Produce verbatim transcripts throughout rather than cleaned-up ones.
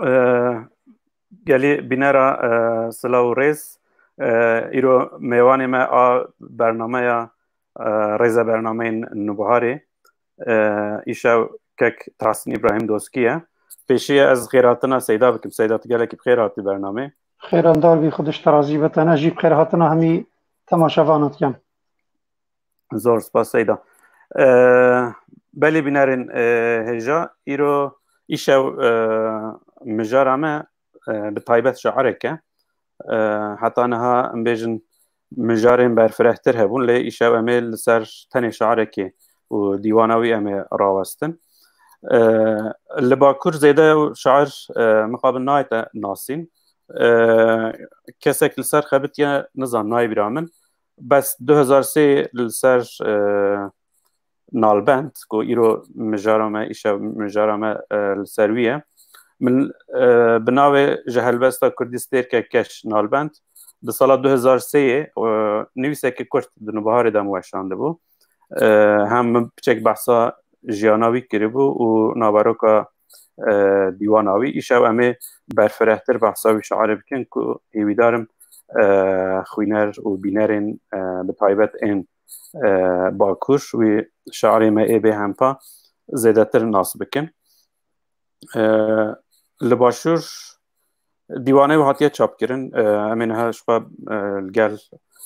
E, gelî bînera, e, silav û rêz. E, îro mêvanê me a bernameya, e, rêze bernameyên Nûbiharê, e, îşew kek Tahsîn Îbrahîm Doskî ye. Pêşî ye ez xêrhatina Seyda bikim. Seyda, tu gelekî bi xêr hatî bernamê. Xêrandar bî, Xwedê ji te razî be, te ne jî bi xêrhatina hemî temaşevanan dikem. Zor spas Seyda. E, belê bînerên, e, hêja, îro îşev, e, mijara me, e, bi taybet şiarek e. E, heta niha em bêjin mijarên berfirehtir hebûn, lê îşev em ê li ser tenê şiarekê û dîwana wî em ê rawestin. E, li Bakur zêde ew şair, e, mixabin nayête nasîn. E, kesek li ser xebitiye, nizam nayê bîra min. Bes du hezar sê li ser, e, Nalbend, ku îro mijara me, îşev mijara me, e, li ser wî ye. Min, e, bi navê Ji Helbesta Kurdî Stêrke Keş Nalbend di sala du hezar sê yê, e, nivîseke kurt di Nûbiharê de min weşandibû. E, hem min piçek behsa jiyana wî kiribû û naveroka, e, dîwana wî. Îşev em ê berfirehtir behsa wî şiarê bikin ku hêvîdarim, e, xwîner û bînerên, e, bi taybet ên, e, Bakur wî şiarê me ê bê hempa zêdetir nas bikin. E, li Başûr dîwanê wî hatiye çapkirin. E, em ê niha ji xwe, e, li gel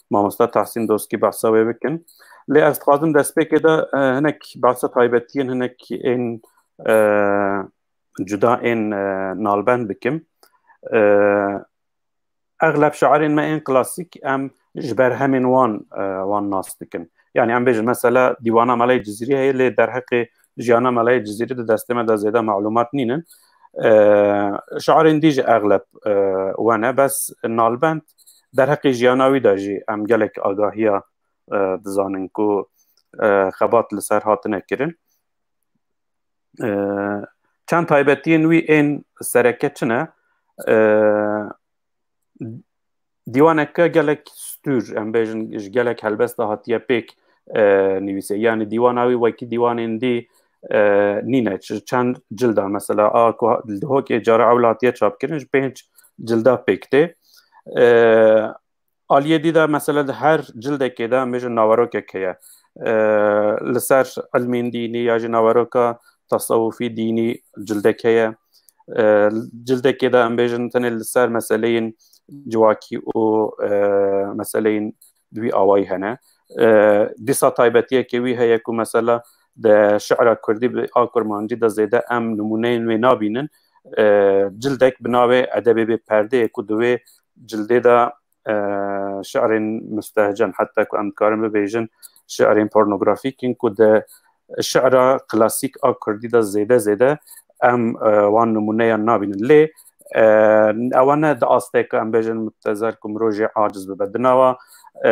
mamosta Tahsîn Doskî behsa wê bikin. Lê ez dixwazim destpêkê de, e, hinek behsa taybetiyên hinek ên, e, cuda ên, e, Nalbend bikim. E, exleb şairên me ên klasîk em ji berhemên wan, e, wan nas dikin. Yani em bêjin mesela dîwana Melayê Cizîrî heye, lê derheqê jiyana Melayê Cizîrî di destê me de zêde malûmat nînin. E, şairên dî jî exleb, e, we ne, bes Nalbend derheqê jiyana wî de jî em gelek agahiya, e, dizanin ku, e, xebat li ser hatine kirin. E, çend taybetiyên wî ên sereke çi ne? E, dîwaneke gelek stûr, em bêjin, ji gelek helbesta hatiye pêk, e, nivîsê. Yani dîwana wî wekî dîwanên dî, e, nîne. Ç-, çend cilda mesela, a ku ha-, Dihokê cara ewil hatiye çapkirin, ji pênc cilda pêk tê. E, aliyê dî de mesela di her cildekê de em bêjin naverokek heye. E, li ser ilmên dînî ya jî naveroka tasawufî dînî cildek heye. E, cildekê de em bêjin tenê li ser meseleyên civakî û, e, meseleyên di wî awayî hene. E, dîsa taybetiyeke wî heye ku mesela di şi'ra kurdî bi a kurmancî de zêde em nimûneyên wê nabînin. E, cildek bi navê Edebê Bê Perdeyê ku di wê cildê de, e, şi'rên mustehcen, heta ku em dikarin bibêjin şi'rên pornografîk in ku di şi'ra klasîk a kurdî de zêde zêde em, e, wan nimûneyan nabînin. Lê, e, ewa ne di asteke em bêjin mubtezel ku mirov jê aciz bibe. Di nava, e,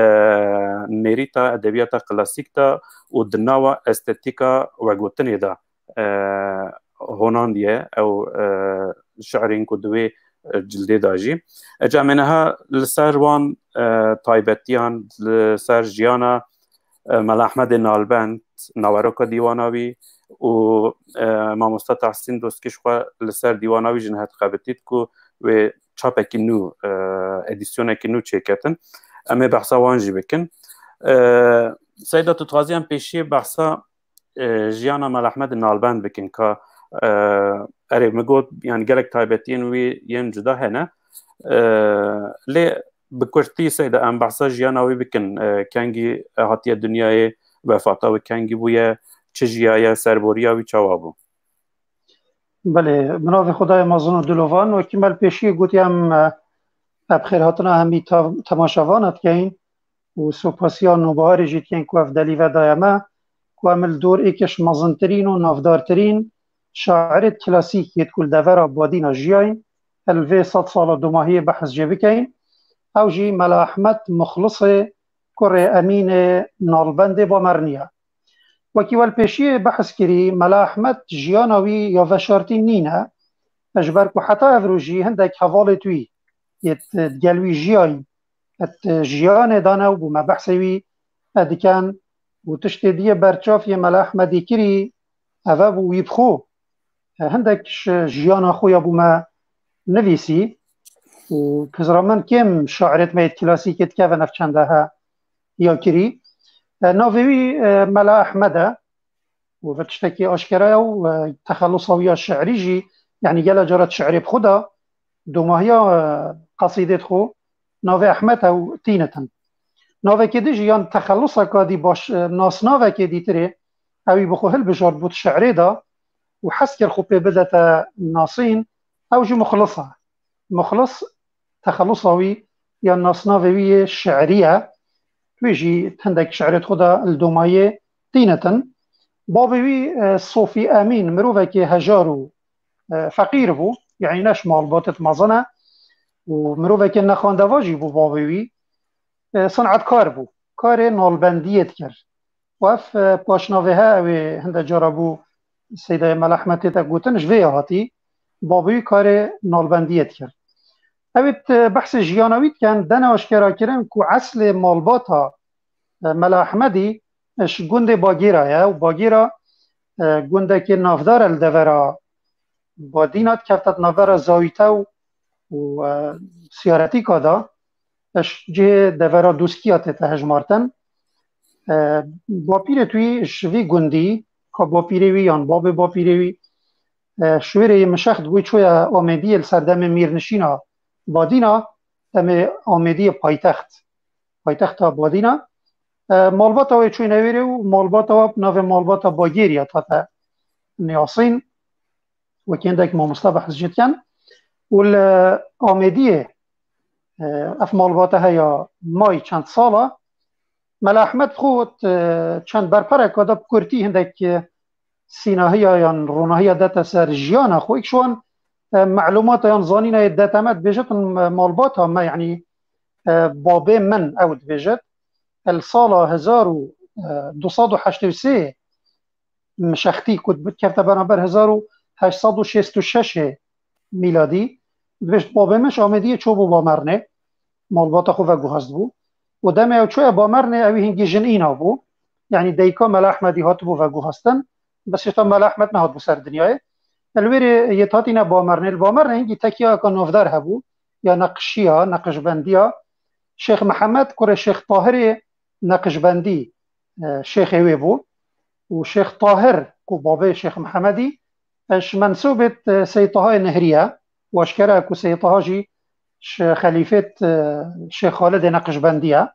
nêrîta edebiyata klasîk de û di nava estetîka vegotinê de, e, honandiye ew, e, şi'rên ku di wê, e, cildê de jî. Ece em ê niha li ser wan, e, taybetiyan, li ser jiyana, e, Mela Ehmedê Nalbend, naveroka dîwana wî û, e, mamosta Tahsîn Doskî ji xwe li ser dîwana wî jî niha dixebitît ku wê çapekî nû, e, edîsyonekî nû çêketin. Em ê behsa wan jî bikin. E, Seyda, tu dixwazî em pêşiyê behsa, e, jiyana Mela Ehmedê Nalbend bikin ka, e, erê, min got, yani gelek taybetiyên wî yên cuda hene. E, lê bi kurtî Seyda em behsa jiyana wî bikin, e, kengî hatiye dinyayê, wefata wî kengî bûye, çi jiyaye, serboriya wî çawa bû? Belê, bi navê Xwedayê mezin û dilovan, wekî me li pêşiyê gotiye em, e, bi xêrhatina hemî ta-, temaşevan dikin û sopasiya Nûbiharê jî dikin ku ev delî vedaye me, ku em li dor êkê ji mezintirîn û navdartirîn şairê klasîk yêt ku li devera badîna jiyayîn, li vê sed sala domahiyê behs jê bikeyin. Ew jî Mela Ehmed Muxlisê kurê Emînê Nalbendê Bamerniye. Wekî we li pêşiyê behs kirî, Mela Ehmed jiyana wî ya veşartî nîne. Ji ber ku heta evrû jî hindek hevalêt wî yêt digel wî jiyayîn, et jiyanê dane û bû me behsê wî dikin û tiştê diyê berçav yê Mela Ehmedî kirî, ev e bû wî bi xwe. Hindek ji jiyana xwe ya bû me nivîsî û pizra min kêm şairêt me yêt klasîkê dikeve navçendehe ya kirî. E, navê wî, e, Mela Ehmed e û ve tiştekî aşkera ye û, e, texelusa wî ya şi'rî jî, yanî gela carat şi'rê bi xwe de domahiya, e, qesîdêt xwe navê Ehmed e û tînitin. Navekê dî jî yan texeluseka dî baş, e, nasnavekê dîtirê ewî bi xwe hilbijart bût şi'rê de û hez kir xwe pê bidete nasîn, ew jî Muxlis e. Muxlis texelusa wî ya nasnavê wî yê şi'rî ye. Wî jî hindek şi'rêt xwe de li domayê tînitin. Bavê wî, e, Sofî Emîn, mirovekê hejar û, e, feqîr bû, yanî ne ji malbatêt mezin e û mirovekê nexwendeva jî bû bavê wî. E, sinetkar bû, karê nalbendiyê dikir. Û ev, e, paşnavê he, ew ê hinde cara bû Seydayê Mela Ehmed tête gotin, ji vê ya hatî, bavê wî karê nalbendiyê dikir. Ew ê, e, behsê jiyana wî dikin, dene aşkera kirin ku eslê malbata, e, Mela Ehmedî, e, ji gundê Bagêra ye û Bagêra, e, gundekê navdar e li devera Badîna, dikefte di navbera Zawîte û, û, e, Siyaretîka de, e, ji cihê devera Dûskiya tête hejmartin. E, bapîrê wî ji vî gundî, ka bapîrê wî yan babê bapîrê wî, e, şûrê yê Mişext bûyî, çûye Amêdiyê li ser demê mîrnişîna Badîna, demê Amêdiyê paytext, paytexta Badîna. E, malbata wê çûyne wêrê û malbata we bi navê malbata Bagêriya tate niyasîn. Wekî hindek mamosta behs jê dikin. Û li Amêdiyê, e, ev malbata heya may çend sala, Mela Ehmed xwe, e, çend berpereka de bi kurtî hindek, e, sînahiya yan ronahiya dete ser jiyana xwe. Îk ji wan, e, melûmata yan zanîna yê dete me dibêjit, e, malbata me, yanî, e, babê min ew dibêjit. Li sala hezar û du sed û heştê û sê Mişextî ku dikefte beraber hezar û heşt sed û şêst û şeş mîladî, dibêjit babê min ji Amêdiyê çûbû Bamernê, malbata xwe veguhast bû. Û demê ew çûye Bamernê, ew hingî jin îna bû. Yanî dayika Mela Ehmedî hatibû veguhastin, bes hêşta Mela Ehmed nehatbû ser dinyayê. Li wêrê yê hatîne Bamernê, li Bamernê hingî tekiyayeka navdar hebû, ya neqişiya, neqişbendiya. Şêx Mihemed, kurê Şêx Tahirê Neqişbendî, e, şêxê wê bû. Û Şêx Tahir, ku babê Şêx Mihemedî, e, ji mensûbêt, e, Seyîd Tahayê Nehrî ye. Û aşkere ye ku Seyîd Taha jî ji xelîfêt, e, Şêx Xalidê Neqişbendî ye.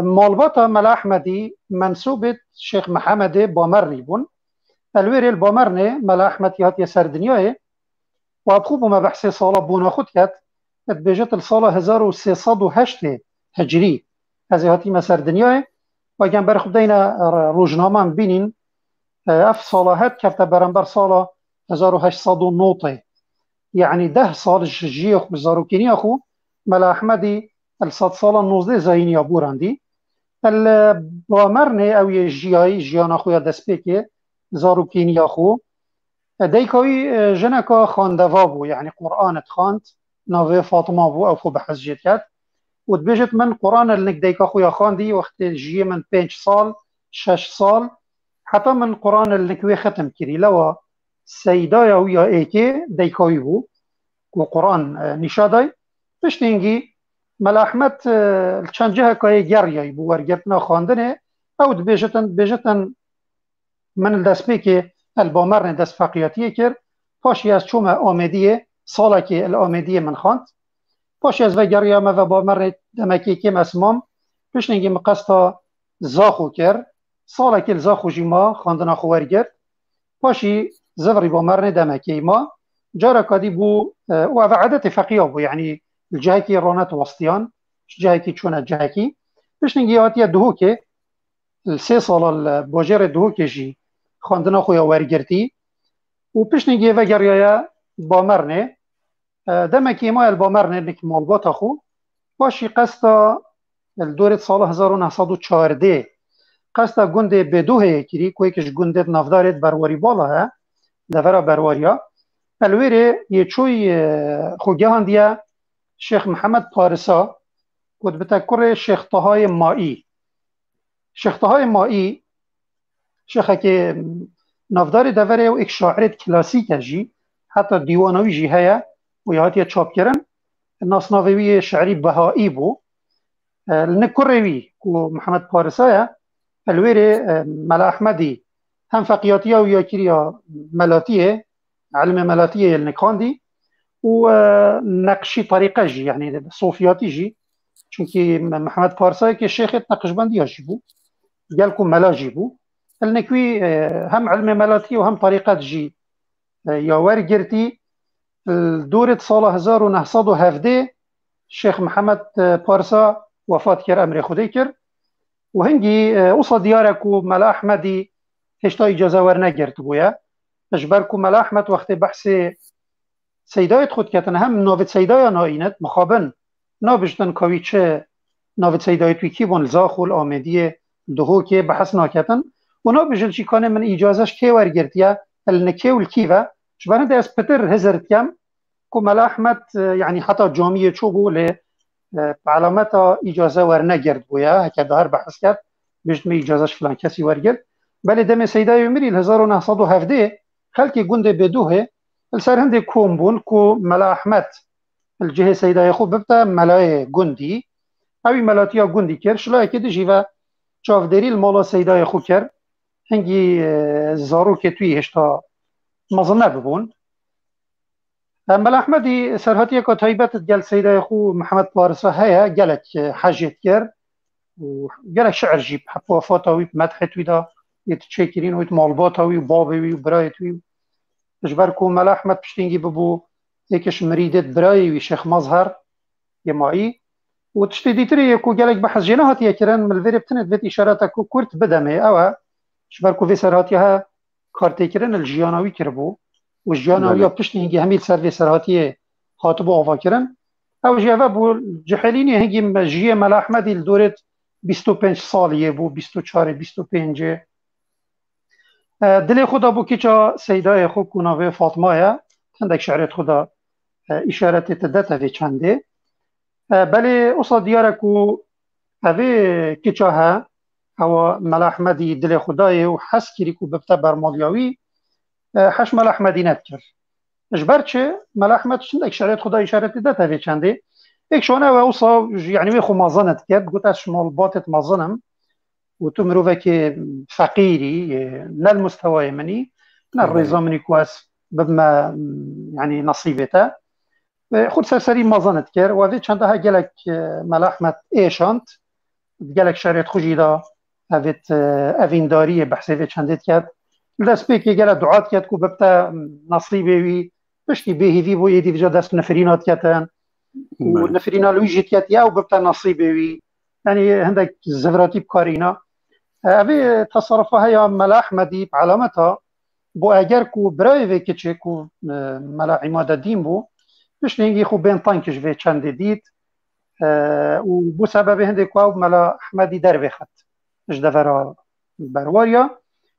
Malbata Mela Ehmedî mensûbêt Şêx Mihemedê Bamernî bûn. Li wêrê li Bamernê Mela Ehmed hatiye ser dinyayê. Û bi xwe bûme behsê sala bûna xwe diket, dibêjit li sala hezar û sê sed û heştê hicrî ez ê hatîme ser dinyayê. Û eger em ber xwe bideyne rojnaman bînîn, ev sala het kefte beramber sala hezar û heşt sed û notê. Yanî deh sal ji jiyê xwe, zarokîniya xwe, Mela Ehmedî li sedsala nozdê zayîniya bû randî. Li Bamernê ew yê jiyayî, jiyana xwe ya destpêkê, zarokîniya xwe. E, dayika wî, e, jineka xwendeva bû, yanî Quran dixwend, navê Fatima bû, ew xwe bi hez jê diket. Û dibêjit, min Quran li nik dayika xwe ya xwendî, wextê jiyê min pênc sal, şeş sal, heta min Quran li nik wê xetim kirî. Lewa seydaya wî ya êkê dayika wî bû, ku Quran, e, nîşa day. Piştî hingî Mela Ehmed, e, li çend ciheka yê geriyayî bû wergirtina xwendinê. Ew dibêjitin, dibêjitin, Min li destpêkê li Bamernê dest feqiyatiyê kir. Paşê ez çûme Amêdiyê, salekê li Amêdiyê min xwend. Paşê ez vegeriyame ve Bamernê, demekê kêm ez mam. Piştîngî min qesta Zaxo kir. Salekê li Zaxo jî ma, xwendina xwe wergirt. Paşî zivirî Bamernê demekê ma. Careka dî bû, e, û ev edetê feqiya bû, yanî li cihekî rane westiyan, ji cihekî çûne cihekî. Piştîngî hatiye Duhokê, li sê sala li bajêrê Duhokê jî xwendina xwe ya wergirtî û piştî gê vegeriyaye Bamernê. E, demekî maye li Bamernê nik malbata xwe. Paşî qesta li dorê sala hezar û neh sed û çardeh qesta gundê Bêdoheyê kirî, ku yek ji gundê navdarê di Berwarî Bala he, devera Berwariya. Li wêrê yê çûyî, e, xwe gehandiye Şêx Mihemed Parisa, ku dibite kurê Şêx Tahayê Maî. Şêx Tahayê Maî, şêxekê navdarê deverê û êk şairê klasîk e jî, heta dîwana wî jî heye, û ya hatiye çapkirin, nasnavê wî yê şi'rî Behaî bû. E, li nik kurê wî ku Mihemed Parisa ye, li wê rê, e, Mela Ehmedî hem feqiyatiya û ya kiriya melatiyê, ilmê melatiyê li nik xwendî û, e, neqşî terîqe jî, yanî sofiyatî jî. Çunkî Me-, Mihemed Parisa yekê şêxê neqşbendiya jî bû. Gel ku mela jî bû. Li nik wî, e, hem ilmê melatiyê û hem terîqet jî, e, ya wergirtî. Li dorê di sala hezar û neh sed û hevdê Şêx Mihemed, e, Parsa wefat kir, emrê Xwedê kir. Û hingî, e, wisa diyar e ku Mela Ehmedî hêşta îcaze wernegirtibûye. Ji ber ku Mela Ehmed wextê behsê Seydayê xwe diketin, hem navê Seydaya nayînit, mixabin nabijtin ka wî çi navê Seydayê wî kî bûn, li Zaxo, li Amêdiyê, Duhokê behs naketin. Û nabijin jî kanê min îcaze ji kê wergirtiye, li nikê û li kî ve. Ji ber hindê ez pitir hizir dikem ku Mela Ehmed, e, yanî heta camiyê çûbû lê, e, bi elameta îcaze wernegirt bûye, heke dahir behs ket, bêjt me îcaze ji filan kesî wergirt. Belê demê Seydayê Emirî li hezar û neh sed û hevdê xelkê gundê Bêdûhê li ser hindê kom bûn ku Mela Ehmed li cihê Seydayê xwe bibte melayê gundî. Ewî melatiya gundî kir, şilayekê dijî ve çavdêrî li mala Seydayê xwe kir. Hingî, e, zarokê tûyî hêşta mezin nebibûn. E, Mela Ehmedî serhatiyeka taybet digel Seydayê xwe Mihemed Parisa heye, gelek, e, hejê dikir û gelek şi'ir jî bi wefata wî, bi medhê wî de yê diçêkirîn û yê di malbata wî û babê wî û birayê wî. Ji ber ku Mela Ehmed piştî hingî bibû yek ji mirîdê birayê wî Şêx Mezher yê mayî. Û tiştê dîtirê yê ku gelek behs jê nehatiye kirin, min li vê rê bi tenê divêt îşareta ku kurt bidemê, ew e, ji ber ku vê serhatiya he kartêkirin li jiyana wî kiribû û jiyana wî Belê. ya piştî hingî hemî li ser vê serhatiyê hatibû avakirin. Ew jî eve bû, cihêlînê hingî me-, jiyê Mela Ehmedî li dorê bîst û pênc saliyê bû, bîst û çarê, bîst û pêncê. E, dilê xwe da bû kiça Seydayê xwe ku navê Fatma ye, hindek şi'rê xwe da, e, îşaretê te de tevê çendê. E, belê wisa diyar e ku evê kiça he, ewa Mela Ehmedî dilê xwe dayê û hez kirî ku bibte bermaliya wî, e, heş Mela Ehmedî nedikir. Ji ber çi? Mela Ehmed çindek şi'rê xwe da îşaretê de tevê çendê. Êk şane ew e, wisa, yanî wê xwe mezin dikir, digot, "Ez ji malbatê mezin im û tu mirovekê feqîrî, e, ne li mustewayê min î, ne Belê. rêza min î ku ez bibime, yanî nesîbê te." E, xwe ser serî mezin dikir. Û evê çenda he gelek, e, Mela Ehmed êşand, di gelek şerê xwe jî de evêt, e, evîndariyê behsê vê çendê diket. Li destpêkê gelek dua diket ku bibte nesîbê wî, piştî bêhîvî bû, êdî vêca dest nifirîna diketin. Û Belê. nifirîna li wî jî diketiye ew bibte nesîbê wî. Yanî hindek zivratî bi kar îna. E, evê teserufa heya Mela Ehmedî bi elameta bo eger ku birayê vê kiçê ku, e, Mela Îmadedîn bû, piştî hingî xwe bên tank ji vê çendê dît, e, û bû sebebê hindê ku ew Mela Ehmedî dervêxit ji devera berwariya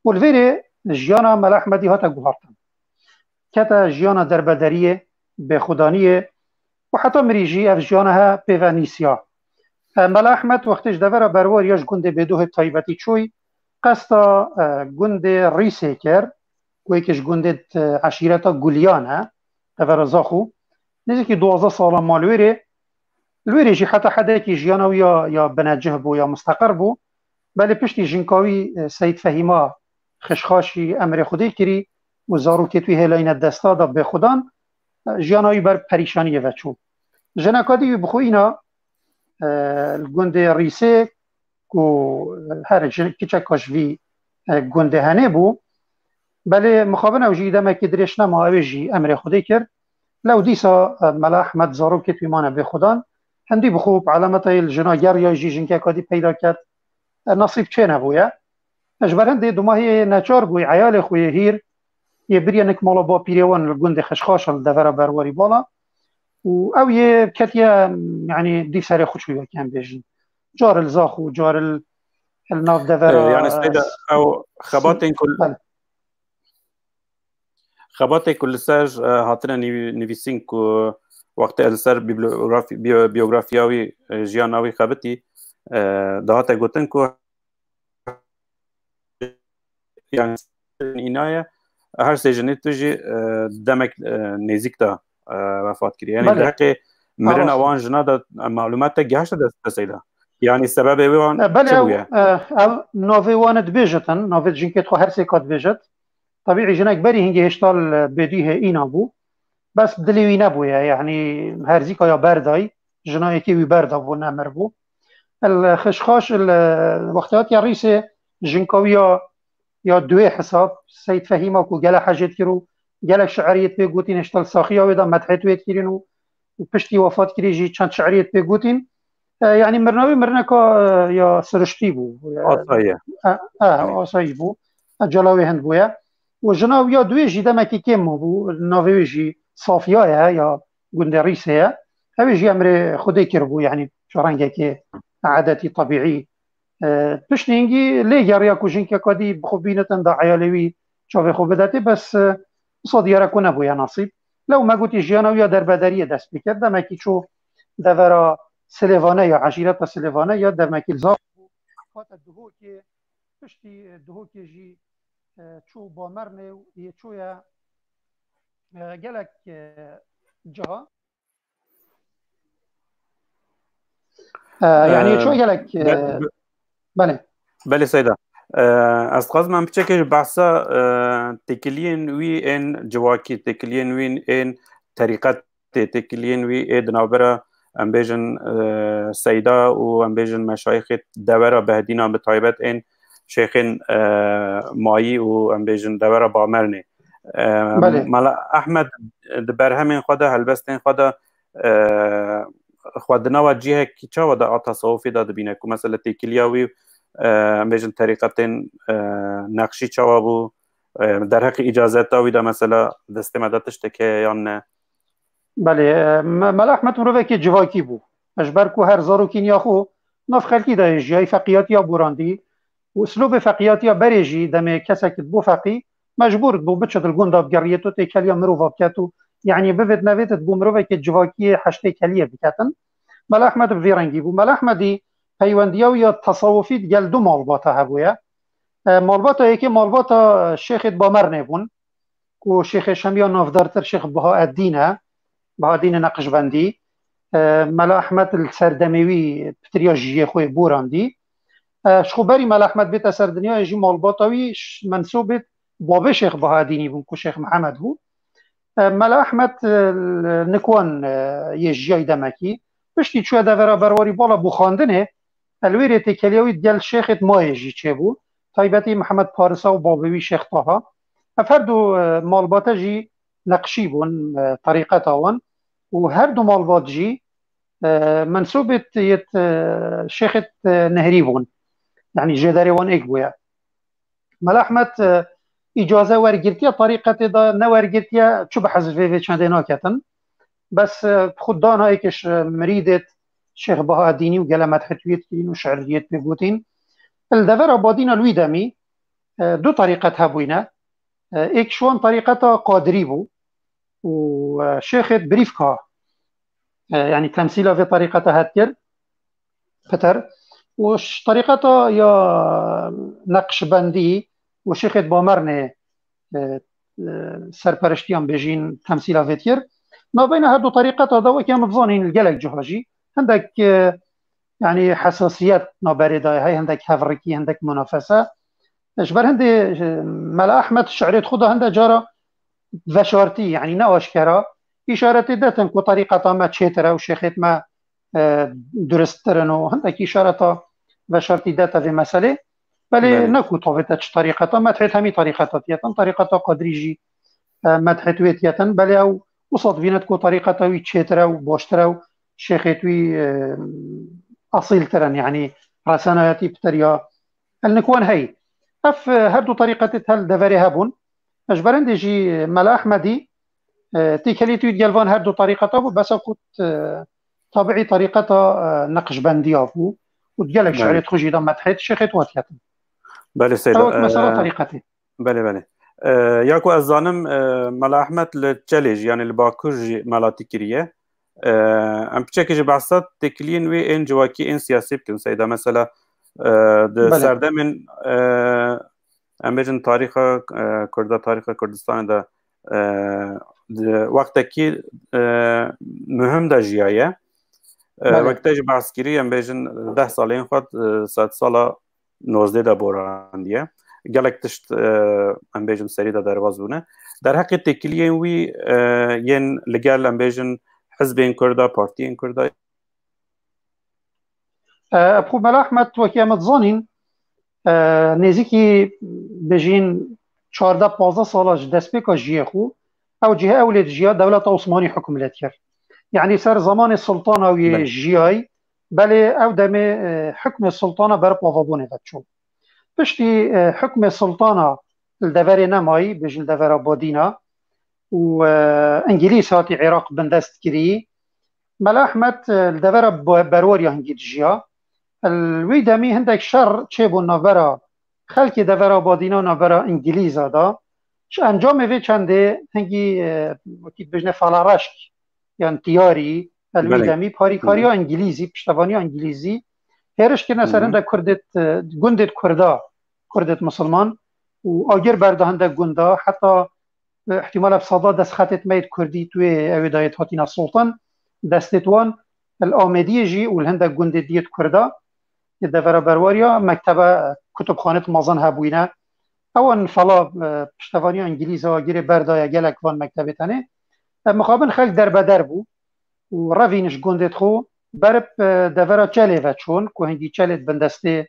û li vê rê jiyana Mela Ehmedî hate guhartin. Kete jiyana derbedariyê, bêxwedaniyê û heta mirî jî ev jiyana he pê ve nîsiya. E, Mela Ehmed wextê ji devera berwariya ji gundê Bêdûhê taybetî çûy, qesta, e, gundê Rîsê kir, ku yekê ji gundê, e, eşîreta Guliyan e, devera Zaxo. Nêzîkî duwazdeh sala ma li wê rê. Li wê rê jî heta hedekî jiyana wî ya, ya binecih bû, ya misteqir bû. Belê piştî jinka wî, e, Seyîd Fehîma Xişxaşî emrê Xwedê kirî û zarokê wî hêlayîne desta da bêxwedan, e, jiyana wî ber perîşaniyê ve çû. Jineka dî wî bi xwe îna, e, li gundê Rîsê ku her ji kiçeka ji vî, e, gundê henê bû. Belê mixabin ew jî demekî dirêj nema, ew ê jî emrê Xwedê kir. Lew dîsa, e, Mela Ehmed zarokê wî mane bêxwedan. Hindî bi xwe bi elameta yê li jina geriya jî jinkeka dî peyda ket. E, nesîb çê nebûye. Ji ber hindê dumahiyê neçar bûyî, eyalê xwe yê hîr, yê biriye nik mala bapîrê wan li gundê Xişxaşa li devera berwarî bala. Û ew yê ketiye, yanî dî serê xwe çûye, kem bêjin. Car li Zaxo, car li, li nav devera, E, yani Seyda, ew xebatên ku Belê. Xebatê ku li ser, e, hatine nivî-, nivîsîn ku wextê ez li ser bibliografi-, biyo-, biyografiya wî, e, jiyana wî xebitî, e, dihate gotin ku yani îna ye, her sê jinê tu jî, e, demek, e, nêzîk de e, wefat kiriye. Yanî Belê. Di heqê mirina Rast. Wan jina de, e, malumat te gehişte dest te Seyda? Yanî sebebê wê wan E, belê çi ew, bûye? E, ew navê wan dibêjitin, navê jinkê xwe her sêka dibêjit. Tabî jinek berî hingê hêşta li bêdî hê îna bû. Bes dilê wî nebûye, yanî herzîka ya berdayî, jina êkê wî berda bû, nemir bû. El xişxaş, el wextê hatiye Rîsê, jinka wî ya, ya duê hesab, Seyd Fehîma ku gelek hejêt kir û gelek şi'riyêt pê gotîn, hêşta li saxiya wê de medhêt wê dikirîn û, û piştî wefat kirî jî çend şi'riyêt pê gotîn. E, yanî mirina wî mirineka, e, ya siriştî bû. E, Asayî ye. E, e, Yanî. Asayî bû. Ecela wê hind bûye. Û jina wî ya duê jî demekî kêm mabû. Navê wê jî Safiya ye ya gundê Rîsê ye. Ew ê jî emrê Xwedê kiribû, yanî ji rengekê edetî, tebîî. E, piştî hingî lê geriya ku jinkeka dî bi xwe bînitin da eyalê wî çavê xwe bidetê, bes, e, wisa diyare ku nebûye nasîb. Lew me gotî jiyana wî ya derbederiyê dest pê kir. Demekî çû devera Silêvane ya eşîreta Silêvane ya demekî li Zaf bû. Hate Duhokê, piştî Duhokê jî, e, çû Bamernê û yê çûye, e, gelek, e, ciha. E, yanî Ee, çû gelek, e, be-, be-, belê. Belê Seyda. Ee, ez dixwazim em piçekê ji behsa, e, têkiliyên wî ên civakî, têkiliyên wî ên terîqetê, têkiliyên wî ê di navbera, em bêjin, e, Seyda û em bêjin meşayixê devera Behdîna bi taybet ên şêxên, e, mayî û em bêjin devera Bamernê. E, Belê. Mela Ehmed di berhemên xwe de, helbestên xwe de, e, xwe di nava cihekî çawa de a tesawufê de dibîne ku mesela têkiliya wî, e, em bêjin terîqetên, e, neqşî çawa bû, e, derheqî îcazeta wî de mesela destê me de tiştek heye yan ne? Belê, e, Me-, Mela Ehmed mirovekî civakî bû. Ji ber ku her zarokîniya xwe nav xelkî de jiyayî, feqiyatiya borandî û uslûbê feqiyatiya berê jî demê kesek dibû feqî, mecbûr dibû biçe dil gunda bigeriyê tu têkeliya mirova biket û, yanî bivêt nevêt dibû mirovekê civakiyê heştê keliyê biketin. Mela Ehmed bi vî rengî bû. Mela Ehmedî peywendiya wî ya tesawufî digel du malbata hebûye. E, malbata yekê malbata Şêxê Bamernê bûn, ku Şêxê Şemiya navdartir Şêx Bahaeddîn e, Bahaeddînê Neqşbendî. E, Mela Ehmed li ser demê wî pitiriya jiyê xwe borandî. E, ji xwe berî Mela Ehmed bête ser dinyayê jî malbata wî ş-, mensûbê babê Şêx Bahaeddînî bûn ku Şêx Mihemed bû. E, Mela Ehmed, e, li Nikwan, e, yê jiyayî demekî. Piştî çûye devera Berwarî Bala bû xwendinê. E, li wê rê têkeliya wî digel şêxêt mayê jî çêbû. Taybetî Mihemed Parisa û babê wî Şêx Taha. Ev her du, e, malbate jî neqşî bûn, e, terîqeta wan. Û her du malbat jî, e, mensûbêt yêt, e, şêxêt, e, Nehrî bûn. Yanî jêderê wan êk bûye. Mela Ehmed, e, îcaze wergirtiye terîqetê de, ne wergirtiye çi bi hezifê vê çendê naketin. Bes, e, xwe dana êkê ji mirîdêt Şêx Bahaeddînî û gele medhetiyêt kirîn û şiiriyêt pê gotîn. Li devera Badîna li wî demî, e, du terîqet hebûyne. E, êk ji wan terîqeta Qadirî bû û, e, şêxêt Birîvka, e, yanî temsîla vê terîqeta het kir. Pitir. Û ş-, terîqeta ya Neqşbendî û şêxêt Bamernê, e, e, serperiştiyan bêjîn temsîla vê dikir. Navbeyna her du terîqeta de wekî em dizanîn li gelek ciha jî hindek, e, yanî hesasiyet naberê de heye, hindek hevrikî, hindek munafese. Ji ber hindê, e, Mela Ehmed şi'rêt xwe de hinde cara veşartî, yanî ne aşkera, îşaretê detin ku terîqeta me çêtir e û şêxêt me, e, duristtir in û hindekî îşareta veşartî dete vê meselê. Belê Belê. ne ku tavête çi terîqeta, medhêt hemî terîqeta tiyetin, terîqeta Qadirî jî, e, medhêt wê tiyetin. Belê ew wisa dibînet ku terîqeta wî çêtir e û baştir e û şêxêt wî, e, esîltir in, yanî resenayetî pitir ya el nikwan heyî. Ev, e, her du terîqetê hel deverê hebûn. Ji ber hindê jî Mela Ehmedî, e, têkelî tu digel van her du terîqeta bû, besa ku, e, tabiî terîqeta, e, Neqşbendiya bû û gelek Belê. şiirêt xwe jî de medhêt şêxêt watiyetin. Belê Seyda. Ew wek mesela E, terîqetê. Belê, belê. E, ya ku ez zanim, e, Mela Ehmed li Çelê jî, yanî li Bakur jî melatî kiriye. E, em piçekî ji behsa têkiliyên wê ên civakî, ên siyasî bikin Seyda. Mesela, e, di Belê. serdemên, e, em bêjin tarîxa, e, Kurda, tarîxa Kurdistanê de e, di wextekî, e, muhim de jiyaye. E, Belê. Wek te jî behs kirî, em bêjin deh salên xwe, e, sedsala nozdeh de borandiye. Gelek tişt, e, em bêjin serî de derbas bûne. Derheqê têkiliyên wî, e, yên li gel, em bêjin, hizbên Kurda, partiyên Kurda. E, Ebxwe Mela Ehmed, wekî em dizanîn, e, nêzîkî, bêjîn, çardeh pazdeh sala ji destpêka jiyê xwe, ew cihê ewlê dijiya, dewleta Osmanî hukm lê dikir. Yanî ser zemanê sultana wî Belê. jiyay, belê ew demê, e, hukmê sultana ber avabûnê ve çû. Piştî, e, hukmê sultana li deverê nemayî, bêjin li devera Badîna û, e, Îngilîz hatî Iraq bindest kirî. Mela Ehmed, e, li devera Be-, Berwariya hingî dijiya. Li wî demî hindek şer çêbûn navbera xelkê devera Badîna û navbera Îngilîza da. Ji encamê vê çendê hingî, e, wekî dibêjne falareşk yan tiyarî, li wî Belê. demî parîkariya Hı. Îngilîzî, piştevaniya Îngilîzî hêriş kirine ser Hı. hindek Kurdê, e, gundê Kurda, Kurdê Misilman û agir berda hindek gunda, heta, e, ihtimal e bi sada destxetê me yê Kurdî tu yê ew ê dayê hatîne sultan, destê wan li Amêdiyê jî û li hindek gundê diyê Kurda, yê devera Berwariya, mektebe, kutubxanê mezin hebûyne. Ewan fela, e, piştevaniya Îngilîza agirê berdaye gelek van mektebê tenê. E, mixabin xelk derbeder bû û revîn ji gundê xwe berib, e, devera Çelê ve çûn, ku hingî Çelê di bindestê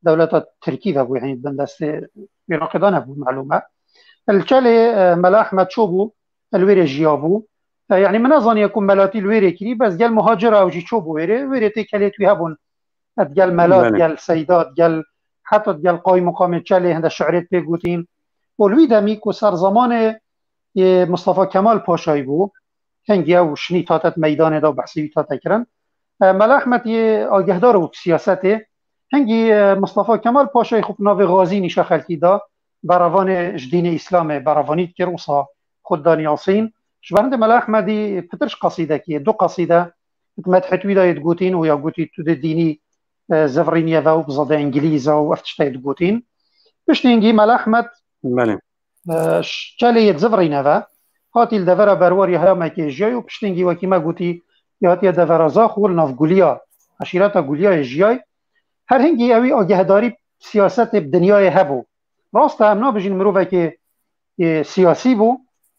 dewleta Tirkî ve bû, yanî bindestê Iraqê de nebû, melûm e. Li Çelê, e, Mela Ehmed çûbû, li wêrê jiyabû. E, yanî min nezaniye ku melatî li wêrê kirî, bes gel muhacira ew jî çûbû wêrê. Wêrê têkelê wî hebûn. Digel melat, Belê. digel seyda, digel, heta digel qaymuqamê Çelê hinde şi'rêt pê gotîn. Û li wî demî ku ser zemanê, e, Mustafa Kemal Paşayî bû. Hingî ew şinî tate di meydanê de û behsê wî tate kirin. E, Mela Ehmed yê agehdar bû bi siyasetê. Hingî, e, Mustafa Kemal Paşayî xwe bi navê Xazî nîşa xelkî da. Berevanê ji dînê Îslamê berevanî dikir, wisa xwe danî Yasîn. Ji ber hindê Mela Ehmedî pitir ji qesîdekî, du qesîde di medhê wî de yê digotîn û ya gotî tu dê dînî, e, zivirîniye ve û bi zidê Îngilîza û ev tiştê yê digotîn. Piştî hingî Mela Ehmed Belê. e, ş-, Çelê yê zivirîne ve, hatî li devera Berwarî heya mekê jiyay û piştî hingî wekî me gotî, yê hatiye devera Zax û li nav Guliya, eşîreta Guliyayê jiyay. Her hingî ewî agehdarî siyasetê bi dinyayê hebû. Rast e, em nabijîn mirovekê, e, siyasî bû,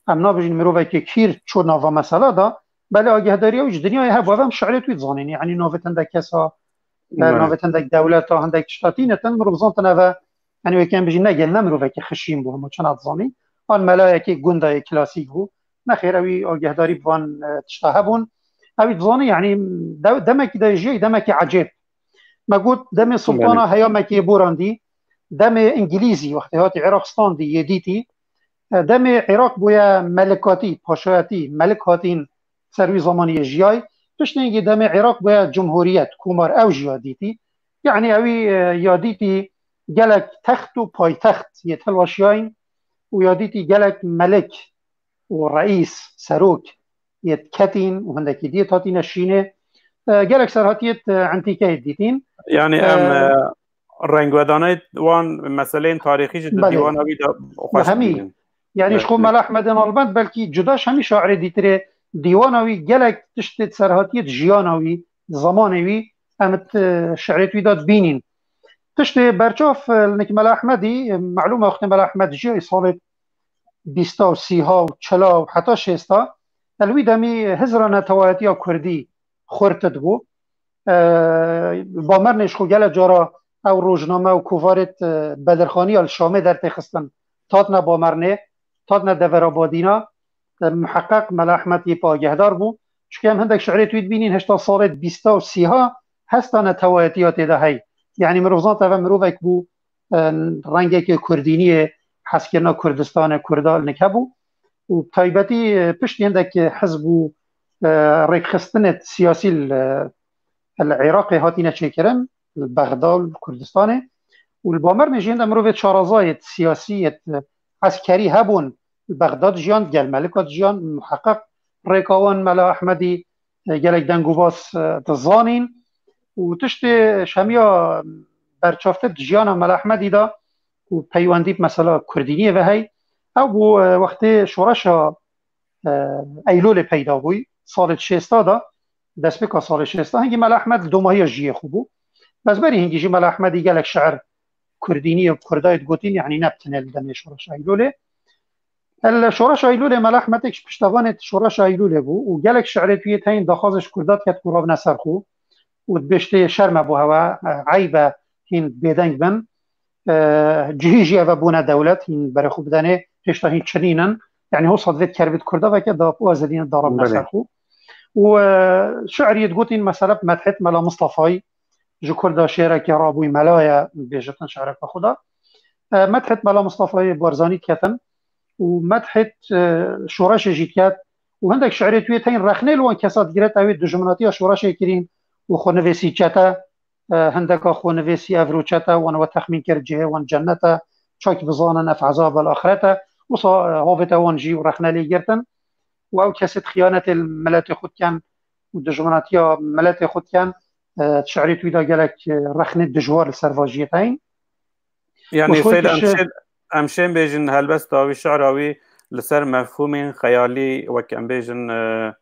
em nabijîn mirovekê kîr çû nava mesela da, belê agehdarî ew ji dinyayê hebû. Ev em şi'rê wî dizanîn, yanî navê hindek kesa, e, Belê. navê hindek dewleta, hindek tişta tîne tin, mirov zantin ev e, yanî wekî em bijîn ne gel, ne mirovekî xişîn bû, hemû çend dizanîn. An melayekî gundayê klasîk bû. Nexêr, ewî agehdarî bi van, e, tişta hebûn. Ewî dizanî, yanî de-, demekî de jiyê, demekî ecêb. Me got, demê Sultana Belê. Heyamekê borandî, demê Îngilîzî wextê hatî Iraq standî yê dîtî, e, demê Iraq bûye melikatî, paşayetî, melik hatîn ser wî zemanî yê jiyay, piştîngî demê Iraq bûye cumhuriyet, komar ew jî ya dîtî. Yanî ewî, e, ya dîtî gelek text û paytext yê hilweşiyayîn û ya dîtî gelek melik û reîs, serok yê ketîn û hindekî diyê hatîne şînê. E, gelek serhatiyê, e, entîkeyê dîtîn. Yanî em, E, e, rengvedanê wan meseleyên tarîxî jî di Belê. dîwana wî de xweş Hemî. dibînin. Yanî ji xwe Belê. Mela Ehmedê Nalbend belkî cuda ji hemî şairê dîtirê dîwana wî gelek tiştê serhatiyê di jiyana wî, di zemanê wî em di, e, şi'rê wî de dibînîn. Tiştê berçav, e, li nik Mela Ehmedî, e, melûm e wextê Mela Ehmed jiyayî salê bîsta û sîha û çila û heta şêsta, e, li wî demî hizra netewayetiya Kurdî xurt dibû. E, Bamernê ji xwe gelek cara ew rojname û kovarêt, e, Bedirxaniya li Şamê dertêxistin, hatine Bamernê, hatine devera Badîna, e, miheqeq Mela Ehmed yê pagehdar bû. Çunke em hindek şi'rê wî dibînîn hişta salê bîsta û sîha hesta netewayetiya tê de hey. Yanî mirov zant ev mirovek bû, e, rengekê kurdîniyê, hezkirina Kurdistanê, Kurda li nik hebû. Û bi taybetî, e, piştî hindek hizb û, e, rêkxistinê siyasî li, li Iraqê hatîne çêkirin, li Bexda û li Kurdistanê. Û li Bamernê jî hinde mirovê şarezayê siyasî, yê eskerî hebûn, li Bexda dijiyan, gel Melika dijiyan, miheqeq rêka wan Mela Ehmedî, e, gelek dengûbas, e, dizanîn. Û tiştê şemiya berçavtir di jiyana Mela Ehmedî de û peywendî bi mesela kurdîniyê ve hey, Ew bû, e, wextê şoreşa, e, Eylûlê peyda bûyî, salê şêsta de, destpêka salê şêsta, hingî Mela Ehmed li domahiya jiyê xwe bû. Bes berî hingî jî Mela Ehmedî gelek şiir kurdînî û kurdayê digotin, yanî ne bi tenê li demê şoreşa Eylûlê. Li şoreşa Eylûlê Mela Ehmed êk ji piştevanê şoreşa Eylûlê bû û gelek şiirê tu yê heyîn daxwazê ji kurda diket ku rabine ser xwe û dibêjtê şerm e bo hewe, e, eyb e hîn bêdeng bin. E, cihî jî eve bûne dewlet, hîn berê xwe bidenê, hêşta hîn çinîn in. Yanî hosa divê kerbi di kurda veke da wazedîne da rabine Belê. ser xwe. Û, e, şiir yê digotin mesela Medhêt Mela Mistefayî, ji kurda şêreke rabûyî mela ye, bêjitin şiireke xwe da. E, Medhêt Mela Mistefayê Barzanî diketin û medhêt, e, şoreşê jî diket û hindek şiirê tu yê teyîn rexnê li wan kesa digiret, ew ê dijminatiya şoreşê kirîn û xwenivêsî çete, e, hindeka xwenivêsî ev rû çete, wan we texmîn kir cihê wan cennet e, çak bizanin ev ezab el axret e. Wisa, e, havête wan jî û rexne lê girtin û ew kesê di xiyanetê li miletê xwe dikin û dijminatiya miletê xwe dikin, e, şiirê tu yê de gelek, e, rexnê dijwar li ser vajiyê teyîn. Yanî Û Seyda, em şi- şên, em şên bêjin helbesta wî, şi'ra wî li ser mefhûmên xeyalî, wek em bêjin, e,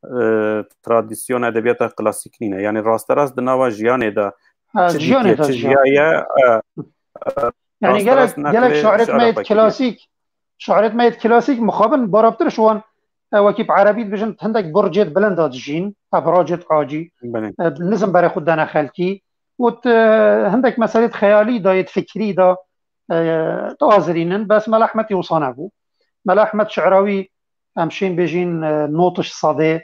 e, tradisyon edebiyata klasîk nîne. Yanî rasterast di nava jiyanê de Ha, çi jiyanê dîtiye, de çi jiyan. jiyaye, e, e, Yanî rasterast gelek, gelek neqlê şi'ret şi'ra me yê xwe kiriye. klasîk, şi'ret me yê klasîk mixabin barabtir ji wan, e, wekî bi erebî dibêjin, hindek burcêt bilind dijîn, ebracêt acî, Belê. e, nizm berê xwe dene xelkî. Û t-, hindek meselêt xeyalî da, yêt fikrî da, e, dihazirînin, bes Mela Ehmed yê wisa nebû. Mela Ehmed şi'ra wî, em şên bêjin, e, notiş sedê,